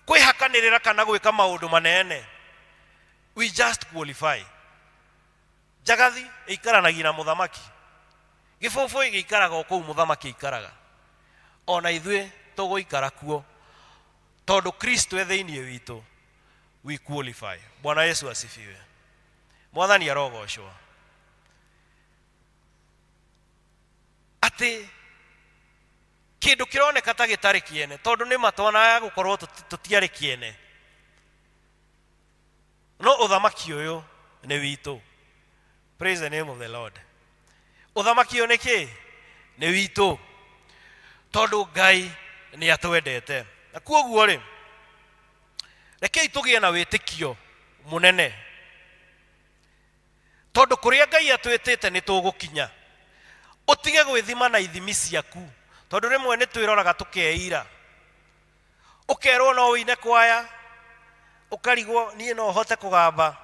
kwĩhakanĩrĩra kana gwĩka maũndũ manene. We just qualify. Njagathi ĩikaranagia na mũthamaki, gĩbũbũĩ gĩikaraga o kũu mũthamaki aikaraga. Ona ithuĩ tũgũikara kuo tondũ Kristo e thĩinĩ witũ. We qualify. Bwana Yesu asifiwe. Mwathani arogocwo. Atĩ kĩndũ kĩroneka ta gĩtarĩ kĩene, tondũ nĩ matwonaga gũkorwo tũtiarĩ kĩene, no ũthamaki ũyũ nĩ witũ. Praise the name of the Lord. Ũthamaki ũyũ nĩ kĩ? Nĩ witũ, tondũ Ngai nĩ atwendete. Na kuoguo rĩ, rekei tũgĩe na wĩtĩkio mũnene, tondũ kũrĩa Ngai atwĩtĩte nĩ tũgũkinya. Ũtige gwĩthima na ithimi ciaku, tondũ rĩmwe nĩ twĩroraga tũkeira. Ũkerwo no ũine kwaya, ũkarigwo niĩ no hote kũgamba,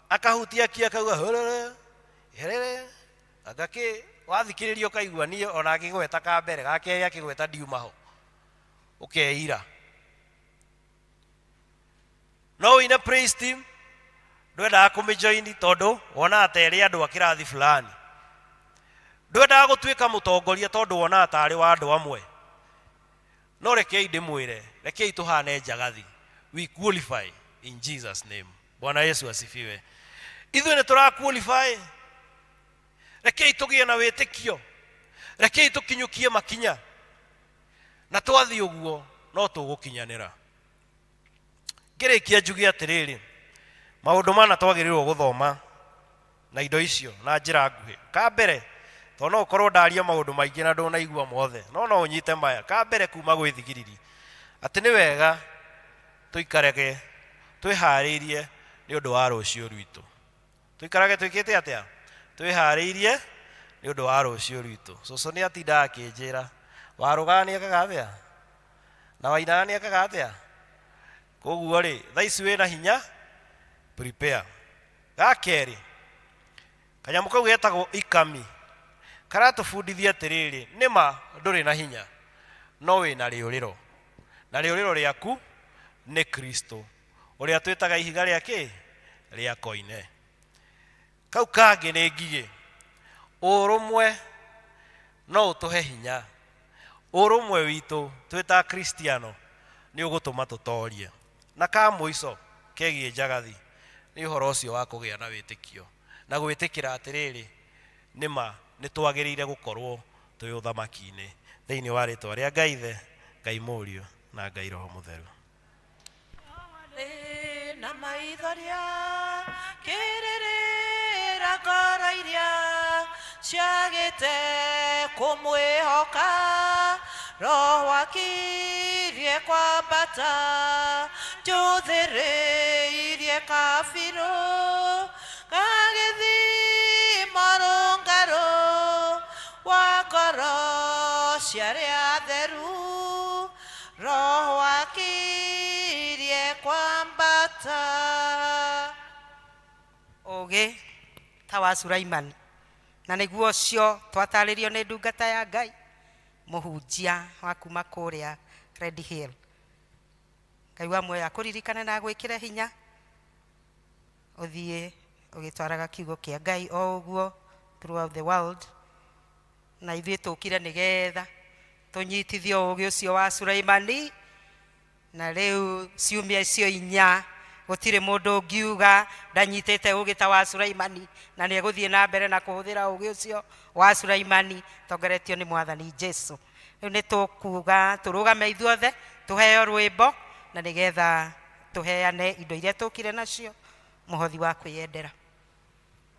akahutia ki akauga hũrũrũ herere anga kĩ, wathikĩrĩria ũkaigua niĩ ona akĩgweta ka mbere ga kerĩ akĩgweta ndiuma ho, ũkeira. No ũine praise team, ndwendaga kũmĩjoini tondũ wonaga ta ĩrĩ andũ a kĩrathi fulani. Ndwendaga gũtuĩka mũtongoria tondũ wonaga ta arĩ wa andũ amwe. No rekei ndĩmwĩre, rekei tũhane njagathi. We qualify in Jesus name. Bwana Yesu asifiwe. Ithuĩ nĩ tũra qualify. Rekei tũgĩe na wĩtĩkio, rekei tũkinyũkie makinya, na twathiĩ ũguo no tũgũkinyanĩra. Ngĩrĩkia njuge atĩrĩrĩ, maũndũ mana twagĩrĩirwo gũthoma na indo icio na njĩra nguhĩ. Ka mbere, tondũ no ũkorwo ndaria maũndũ maingĩ na ndũnaigua mothe, no no ũnyite maya. Ka mbere kuma gwĩ thigiriri, atĩ nĩ wega tũikarage twĩharĩirie nĩ ũndũ wa rũciũ rwitũ. Tũikarage twĩkĩte atĩa? Twĩharĩirie nĩ ũndũ wa rũciũ rwitũ. Cũcũ nĩ atindaga akĩnjĩra, warũgaga nĩ ekaga atĩa? Na wainaga nĩ ekaga atĩa? Koguo rĩ, thaa ici wĩna hinya, prepare. Ga kerĩ, kanyamũ kau getagwo ikami, karatũbundithia atĩrĩrĩ, nĩma ndũrĩ na hinya, no wĩna rĩũrĩro. Na rĩũrĩro rĩaku nĩ Kristo, ũrĩa twĩtaga ihiga rĩa kĩ? Rĩa koine. Kau kangĩ nĩ ngigĩ. Ũrũmwe no ũtũhe hinya. Ũrũmwe witũ twĩ ta Akristiano nĩ ũgũtũma tũtorie. Na ka mũico kegiĩ njagathi nĩ ũhoro ũcio wa kũgĩa na wĩtĩkio na gwĩtĩkĩra atĩrĩrĩ, nĩma nĩ twagĩrĩire gũkorwo twĩ ũthamaki-inĩ thĩinĩ wa rĩtwa rĩa Ngai Ithe, Ngai Mũriũ na Ngai Roho Mũtheru. Na maitho rĩa kĩrĩrĩra ngoro iria ciagĩte kũmwĩhoka, Roho akirie kwambata njũthĩrĩirie kabirũ gagĩthima rũngarũ wa ngoro cia arĩa atheru, Roho akirie kwambata. Ũgĩ ta wa Sulaimani, na nĩguo ũcio twatarĩrio nĩ ndungata ya Ngai, mũhunjia wa kuma kũrĩa Red Hill. Ngai wa muoyo akũririkane na agwĩkĩre hinya, ũthiĩ ũgĩtwaraga kiugo kĩa Ngai o ũguo throughout the world. Na ithuĩ tũkire nĩgetha tũnyitithio ũgĩ ũcio wa Sulaimani, na rĩu ciumia icio inya Gũtirĩ mũndũ ũngiuga ndanyitĩte ũgĩ ta wa Sulaimani, na nĩ egũthiĩ na mbere na kũhũthĩra ũgĩ ũcio wa Sulaimani tongoretio nĩ Mwathani Jesu. Rĩu nĩ tũkuga tũrũgame ithuothe tũheo rwĩmbo na nĩgetha tũheane indo iria tũkire nacio mũhothi wa kwĩyendera.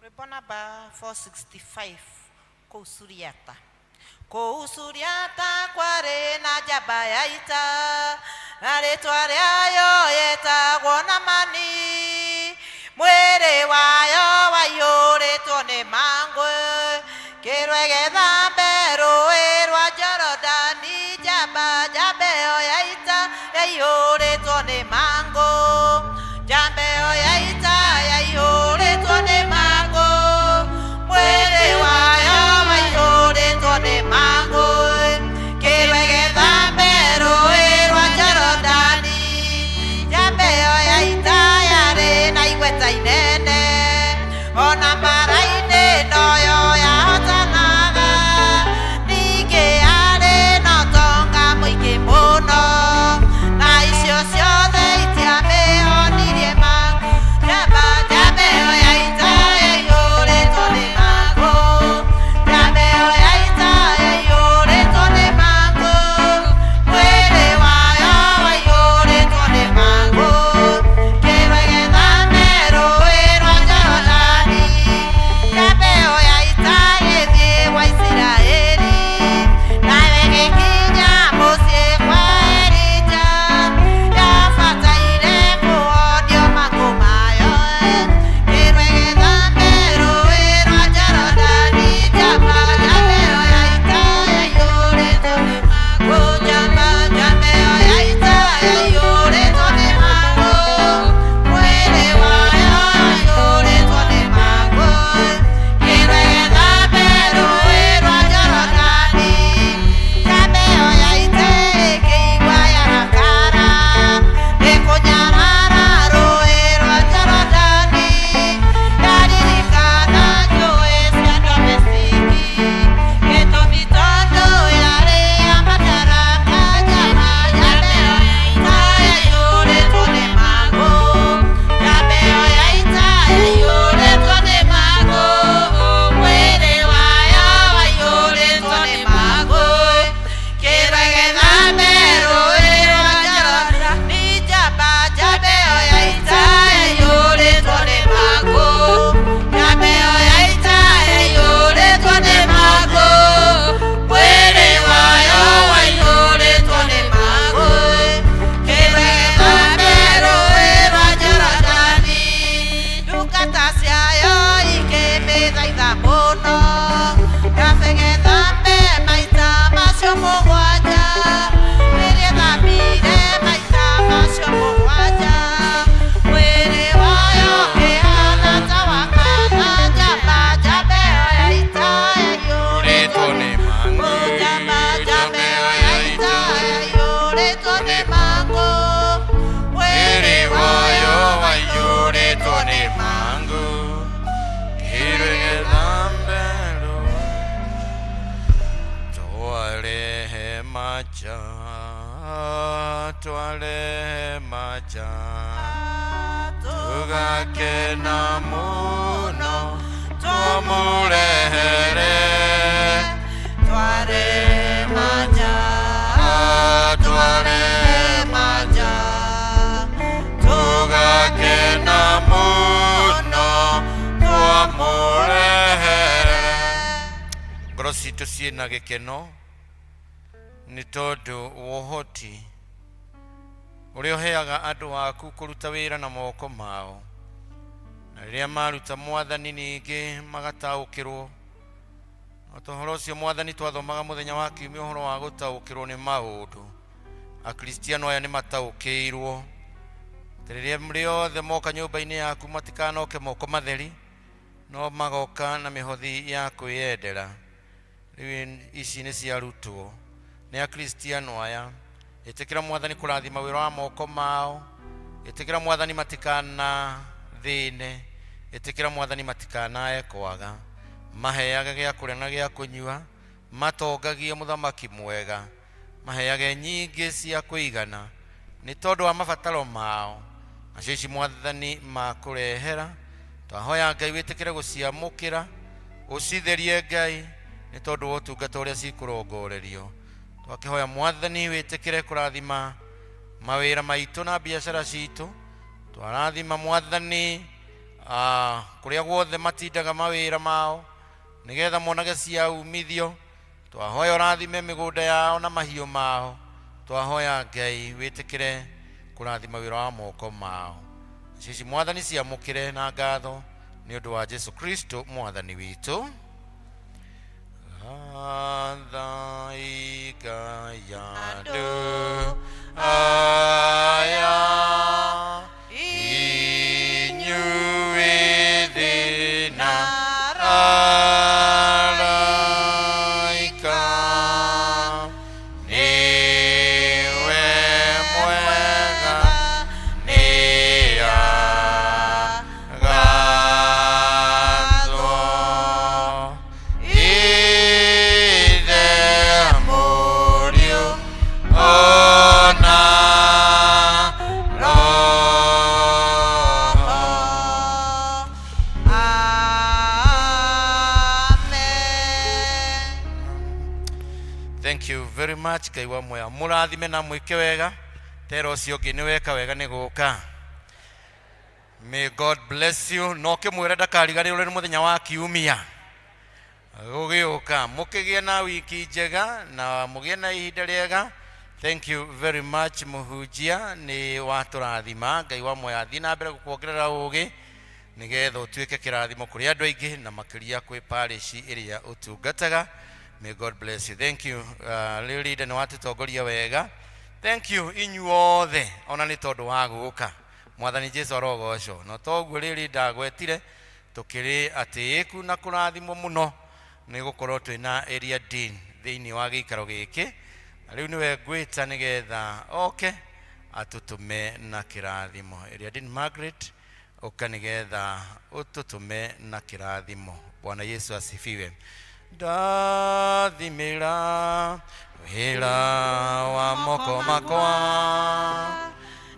Rwĩmbo namba 465, kũu Suriata. Kũu Suriata kwarĩ na njamba ya ita, na rĩtwa rĩayo yetagwo Naamani. Mwĩrĩ wayo waiyũrĩtwo nĩ mangũ, kĩrwo ĩgethambe rũĩ rwa Jorodani. Njamba, njamba ĩyo ya ita yaiyũrĩtwo nĩ mangũ, njamba ĩyo ya ita yaiyũrĩtwo nĩ mangũ, mwĩrĩ wayo waiyũrĩtwo nĩ mangũ, kĩrwo ĩgethambe rũĩ rwa Jorodani. Njamba ĩyo ya ita yarĩ na igweta inene, ona mbara-inĩ noyo yahotanaga. Ningĩ yarĩ na ũtonga mũingĩ mũno, na icio ciothe itiamĩhonirie mangũ. Njamba, njamba ĩyo ya ita yaiyũrĩtwo nĩ mangũ, njamba ĩyo ya ita yaiyũrĩtwo nĩ mangũ, mwĩrĩ wayo waiyũrĩtwo nĩ mangũ, kĩrwo ĩgethambe rũĩ rwa Jorodani. Njamba ĩyo ya ita ĩgĩthiĩ gwa Isiraeli, nayo ĩgĩkinya mũciĩ kwa Elija. Yabataire kũhonio mangũ mayo, kĩrwo ĩgethambe rũĩ rwa Jorodani. Njamba, njamba ĩyo ya ita yaiyũrĩtwo nĩ mangũ, njamba, njamba ĩyo ya ita yaiyũrĩtwo nĩ mangũ, mwĩrĩ wayo waiyũrĩtwo nĩ mangũ, kĩrwo ĩgethambe rũĩ rwa Jorodani. Njamba ĩyo ya ita ĩkĩigua yarakara nĩ kũnyarara rũĩ rwa Jorodani. Yaririkana njũĩ cia Dameski, gĩtũmi tondũ yarĩ ya madaraka. Njamba, njamba ĩyo ya ita yaiyũrĩtwo nĩ mangũ, njamba ĩyo ya ita yaiyũrĩtwo nĩ mangũ, mwĩrĩ wayo waiyũrĩtwo nĩ mangũ, kĩrwo ĩgethambe rũĩ rwa Jorodani. Njamba, njamba ĩyo ya ita yaiyũrĩtwo nĩ mangũ, njamba ĩyo ya ita yaiyũrĩtwo nĩ mangũ, mwĩrĩ wayo waiyũrĩtwo nĩ mangũ, kĩrwo ĩgethambe rũĩ rwa Jorodani. Ndungata ciayo ikĩmĩthaitha mũno, kaba ĩgethambe maita macio mũgwanja. Rĩrĩa ĩthambire maita macio mũgwanja, mwĩrĩ wayo ũkĩhana ta wa kana. Njamba, njamba ĩyo ya ita yaiyũrĩtwo nĩ mangũ, njamba, njamba ĩyo ya ita yaiyũrĩtwo nĩ mangũ, mwĩrĩ wayo waiyũrĩtwo nĩ mangũ, kĩrwo ĩgethambe rũĩ. Twarehe maja, twarehe maja, tũgakena mũno twamũrehere. Tware maja, tware maja, tũgakena mũno twamũrehere. Ngoro citũ ciĩna gĩkeno nĩ tondũ wa ũhoti ũrĩa ũheaga andũ aku kũruta wĩra na moko mao, na rĩrĩa maruta Mwathani ningĩ magataũkĩrwo. No ta ũhoro ũcio Mwathani twathomaga mũthenya wa kiumia, ũhoro wa gũtaũkĩrwo nĩ maũndũ, Akristiano aya nĩ mataũkĩirwo atĩ rĩrĩa rĩothe moka nyũmba-inĩ yaku matikanoke moko matheri, no magoka na mĩhothi ya kwĩyendera. Rĩu ici nĩ ciarutwo nĩ Akristiano aya. Ĩtĩkĩra Mwathani kũrathima wĩra wa moko mao, ĩtĩkĩra Mwathani matikana thĩne, ĩtĩkĩra Mwathani matikanae kwaga, maheage gĩa kũrĩa na gĩa kũnyua, matongagie mũthamaki mwega, maheage nyingĩ cia kũigana nĩ tondũ wa mabataro mao. Nacio ici mwathani makũrehera, twahoya Ngai wĩtĩkĩre gũciamũkĩra, ũcitherie Ngai nĩ tondũ wa ũtungata ũrĩa cikũrongorerio. Twakĩhoya mwathani wĩtĩkĩre kũrathima mawĩra maitũ na biacara citũ. Twarathima mwathani kũrĩa guothe matindaga mawĩra mao nĩgetha monage cia umithio. Twahoya ũrathime mĩgũnda yao na mahiũ mao. Twahoya Ngai wĩtĩkĩre kũrathima wĩra wa moko mao. Nacio ici mwathani ciamũkĩre na ngatho nĩ ũndũ wa Jesu Kristo mwathani witũ. Athai Ngai andũ aya inyuĩ thĩ na araika, nĩwe mwega nĩagathwo. Ithe, Mũriũ ona Roho. Amen. Thank you very much. Ngai wa muoyo mũrathime na mwĩke wega. Tera ũcio ũngĩ nĩ weka wega nĩ gũka. May God bless you. No kĩmwĩre ndakariganĩrwo nĩ mũthenya wa kiumia gũgĩũka. Mũkĩgĩe na wiki njega na mũgĩe na ihinda rĩega. Thank you very much mũhunjia, nĩ watũrathima. Ngai wa muoyo athiĩ na mbere gũkuongerera ũgĩ nĩgetha ũtuĩke kĩrathimo kũrĩ andũ aingĩ na makĩria kwĩ parish ĩrĩa ũtungataga. May God bless you. Thank you. Rĩu leader nĩ watũtongoria wega. Thank you inyuothe ona nĩ tondũ wa gũka. Mwathani Jesu arogocwo. No toguo rĩrĩ ndagwetire tũkĩrĩ atĩĩku na kũrathimwo mũno nĩ gũkorwo twĩna area dean thĩinĩ wa gĩikaro gĩkĩ. Na rĩu nĩwe ngwĩta nĩgetha oke atũtũme na kĩrathimo. Area dean Margaret, ũka nĩgetha ũtũtũme na kĩrathimo. Bwana Yesu asifiwe. Ndathimĩra wĩra wa moko makwa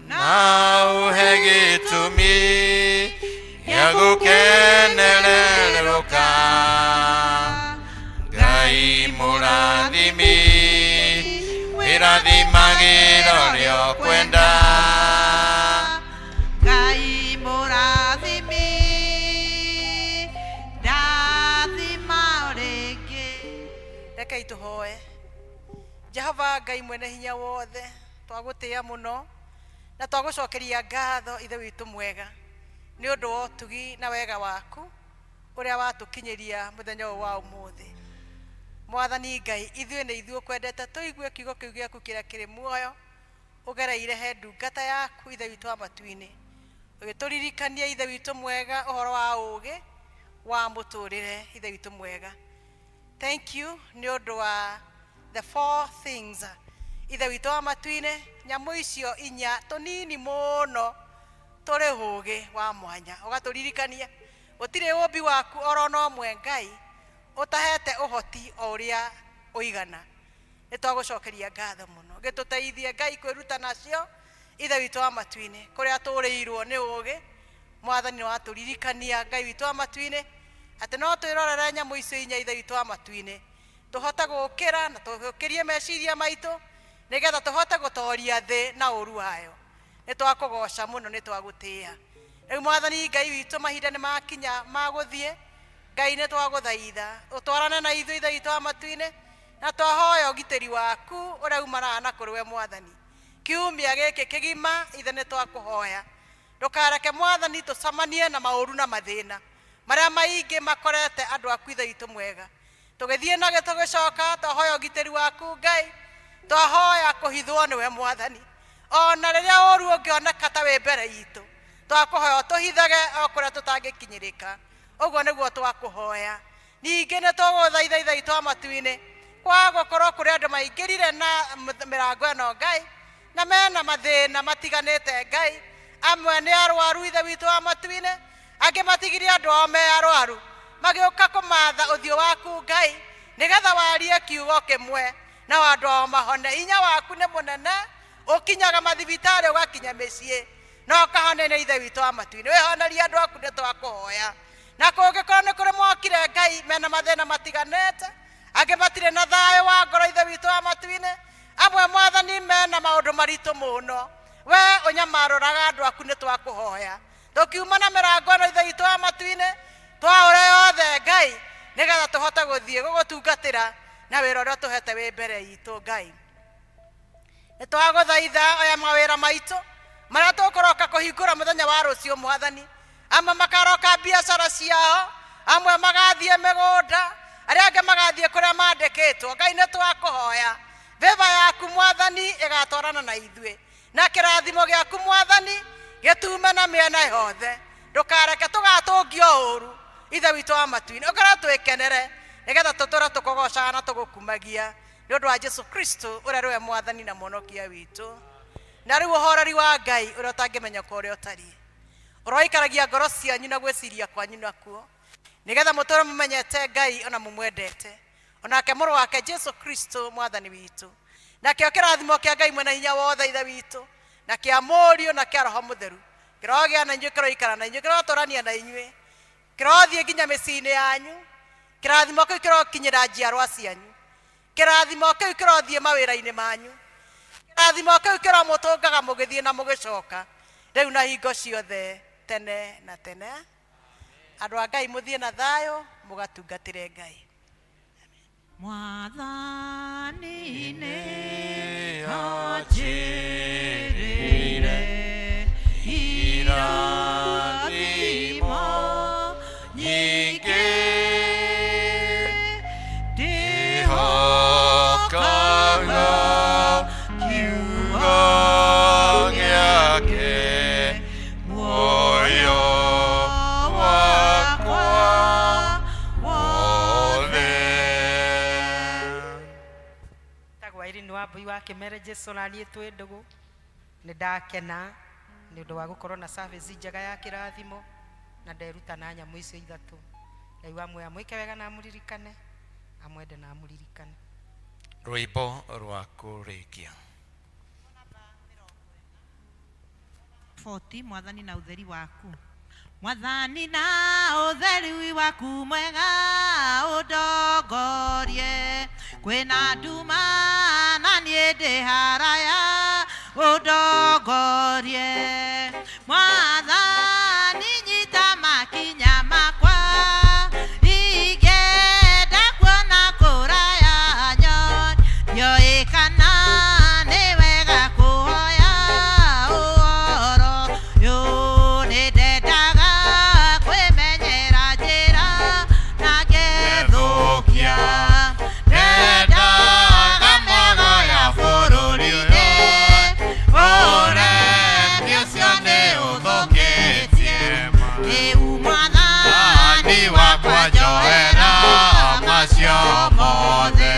na ũhe gĩtũmi gĩa gũkenererũka. Ngai mũrathimi wĩrathimagĩra ũrĩa ũkwenda. Ngai mũrathimi ndathima rĩngĩ. Rekei tũhoe. Jehova Ngai mwene hinya wothe, twagũtĩĩa mũno na twagũcokeria ngatho ithe witũ mwega nĩ ũndũ wa ũtugi na wega waku ũrĩa watũkinyĩria mũthenya ũyũ wa ũmũthĩ. Mwathani Ngai, ithuĩ nĩ ithuĩ ũkwendete tũigue kiugo kĩu gĩaku kĩrĩa kĩrĩ muoyo ũgereire he ndungata yaku ithe witũ wa matu-inĩ, ũgĩtũririkania ithe witũ mwega ũhoro wa ũgĩ wa mũtũrĩre ithe witũ mwega. Thank you nĩ ũndũ wa the four things ithe witũ wa matu-inĩ, nyamũ icio inya tũnini mũno tũrĩ ũgĩ wa mwanya, ũgatũririkania gũtirĩ ũmbi waku oro na ũmwe Ngai ũtahete ũhoti o ũrĩa ũigana. Nĩ twagũcokeria ngatho mũno, gĩtũteithie Ngai kwĩruta nacio ithe witũ wa matu-inĩ kũrĩa tũrĩirwo nĩ ũgĩ. Mwathani nĩ watũririkania Ngai witũ wa matu-inĩ atĩ no twĩrorere nyamũ icio inya ithe witũ wa matu-inĩ tũhote gũkĩra na tũkĩrie meciria maitũ nĩgetha tũhote gũtoria thĩ na ũru wayo. Nĩ twakũgoca mũno, nĩ twagũtĩĩa. Rĩu Mwathani Ngai witũ, mahinda nĩ makinya ma gũthiĩ. Ngai nĩ twagũthaitha ũtwarane na ithuĩ ithe witũ wa matu-inĩ, na twahoya ũgitĩri waku ũrĩa umanaga na kũrĩ we Mwathani. Kiumia gĩkĩ kĩgima ithe nĩ twakũhoya ndũkareke Mwathani tũcemanie na maũru na mathĩna marĩa maingĩ makorete andũ aku ithe witũ mwega. Tũgĩthiĩ na tũgĩcoka, twahoya ũgitĩri waku Ngai, twahoya kũhithwo nĩwe Mwathani. Ona rĩrĩa ũru ũngĩoneka ta wĩ mbere itũ, twakũhoya ũtũhithage o kũrĩa tũtangĩkinyĩrĩka. Ũguo nĩguo twakũhoya. Ningĩ nĩ tũgũthaitha ithe witũ wa matu-inĩ kwa gũkorwo kũrĩ andũ maingĩrire na mĩrango ĩno Ngai na mena mathĩna matiganĩte Ngai. Amwe nĩ arwaru ithe witũ wa matu-inĩ, angĩ matigirie andũ ao me arwaru magĩũka kũmatha ũthiũ waku Ngai nĩgetha warie kiugo kĩmwe nao andũ ao mahone. Hinya waku nĩ mũnene, ũkinyaga mathibitarĩ ũgakinya mĩciĩ. Na ũkahonia nĩ Ithe witũ wa matu-inĩ. Wĩhonerie andũ aku nĩ twakũhoya. Na kũngĩkorwo nĩ kũrĩ mokire Ngai mena mathĩna matiganĩte, angĩ matirĩ na thayũ wa ngoro Ithe witũ wa matu-inĩ, amwe Mwathani mena maũndũ maritũ mũno, we ũnyamarũraga andũ aku nĩ twakũhoya. Tũkiuma na mĩrango ĩno Ithe witũ wa matu-inĩ, twaũre yothe Ngai, nĩgetha tũhote gũthiĩ gũgũtungatĩra na wĩra ũrĩa ũtũhete wĩ mbere itũ Ngai. Nĩ twagũthaitha oya mawĩra maitũ marĩa tũkũroka kũhingũra mũthenya wa rũciũ Mwathani. Amwe makaroka biacara ciao, amwe magathiĩ mĩgũnda, arĩa angĩ magathiĩ kũrĩa mandĩkĩtwo. Ngai nĩ twakũhoya favor yaku Mwathani ĩgatwarana na ithuĩ, na kĩrathimo gĩaku Mwathani gĩtume na mĩena yothe. Ndũkareke tũgatũngio ũru Ithe witũ wa matu-inĩ, ũkorwo twĩkenere nĩgetha tũtũre tũkũgocaga na tũgũkumagia nĩ ũndũ wa Jesu Kristo ũrĩa nĩwe Mwathani na Mũhonokia witũ. Na rĩu ũhoreri wa Ngai ũrĩa ũtangĩmenyeka ũrĩa ũtariĩ ũroikaragia ngoro cianyu na gwĩciria kwanyu nakuo, nĩgetha mũtũre mũmenyete Ngai ona mũmwendete, onake mũrũ wake Jesu Kristo Mwathani witũ. Nakĩo kĩrathimo kĩa Ngai mwene hinya wothe Ithe witũ, na kĩa Mũriũ, na kĩa Roho Mũtheru kĩrogĩa na inyuĩ, kĩroikara na inyuĩ, kĩrotũrania na inyuĩ, kĩrothiĩ nginya mĩciĩ-inĩ yanyu. Kĩrathimo kĩu kĩrokinyĩra njiarwa cianyu. Kĩrathimo kĩu kĩrothiĩ mawĩra-inĩ manyu. Kĩrathimo kĩu kĩromũtũngaga mũgĩthiĩ na mũgĩcoka, rĩu na hingo ciothe tene na tene. Andũ a Ngai, mũthiĩ na thayũ mũgatungatĩre Ngai. Mwathani nĩ anjĩrĩire irathimo nyingĩ, ndĩhokaga kiugo gĩake muoyo wakwa wothe. Tagwo Irene wa Mbui wa Kĩmere. Jesu na niĩ twĩ ndũgũ. Nĩ ndakena nĩ ũndũ wa gũkorwo na service njega ya kĩrathimo na nderuta na nyamũ icio ithatũ. Ngai wa muoyo amwĩke wega na amũririkane, amwende na amũririkane. Rwĩmbo rwa kũrĩkia. 40. Mwathani na utheri waku, Mwathani na ũtheri waku mwega ũndongorie, kwĩna nduma na niĩ ndĩ haraya, ũndongorie. Mwathani, nyita makinya makwa, ingĩenda kuona kũraya, nyoĩ kana nĩ wega kũhoya ũhoro ũyũ. Nĩ ndendaga kwĩmenyera njĩra na ngethũkia, ndendaga mĩago ya bũrũri-inĩ, ũremi ũcio nĩ ũthũkĩtie. Rĩu Mwathani wakwa, njoera macio mothe.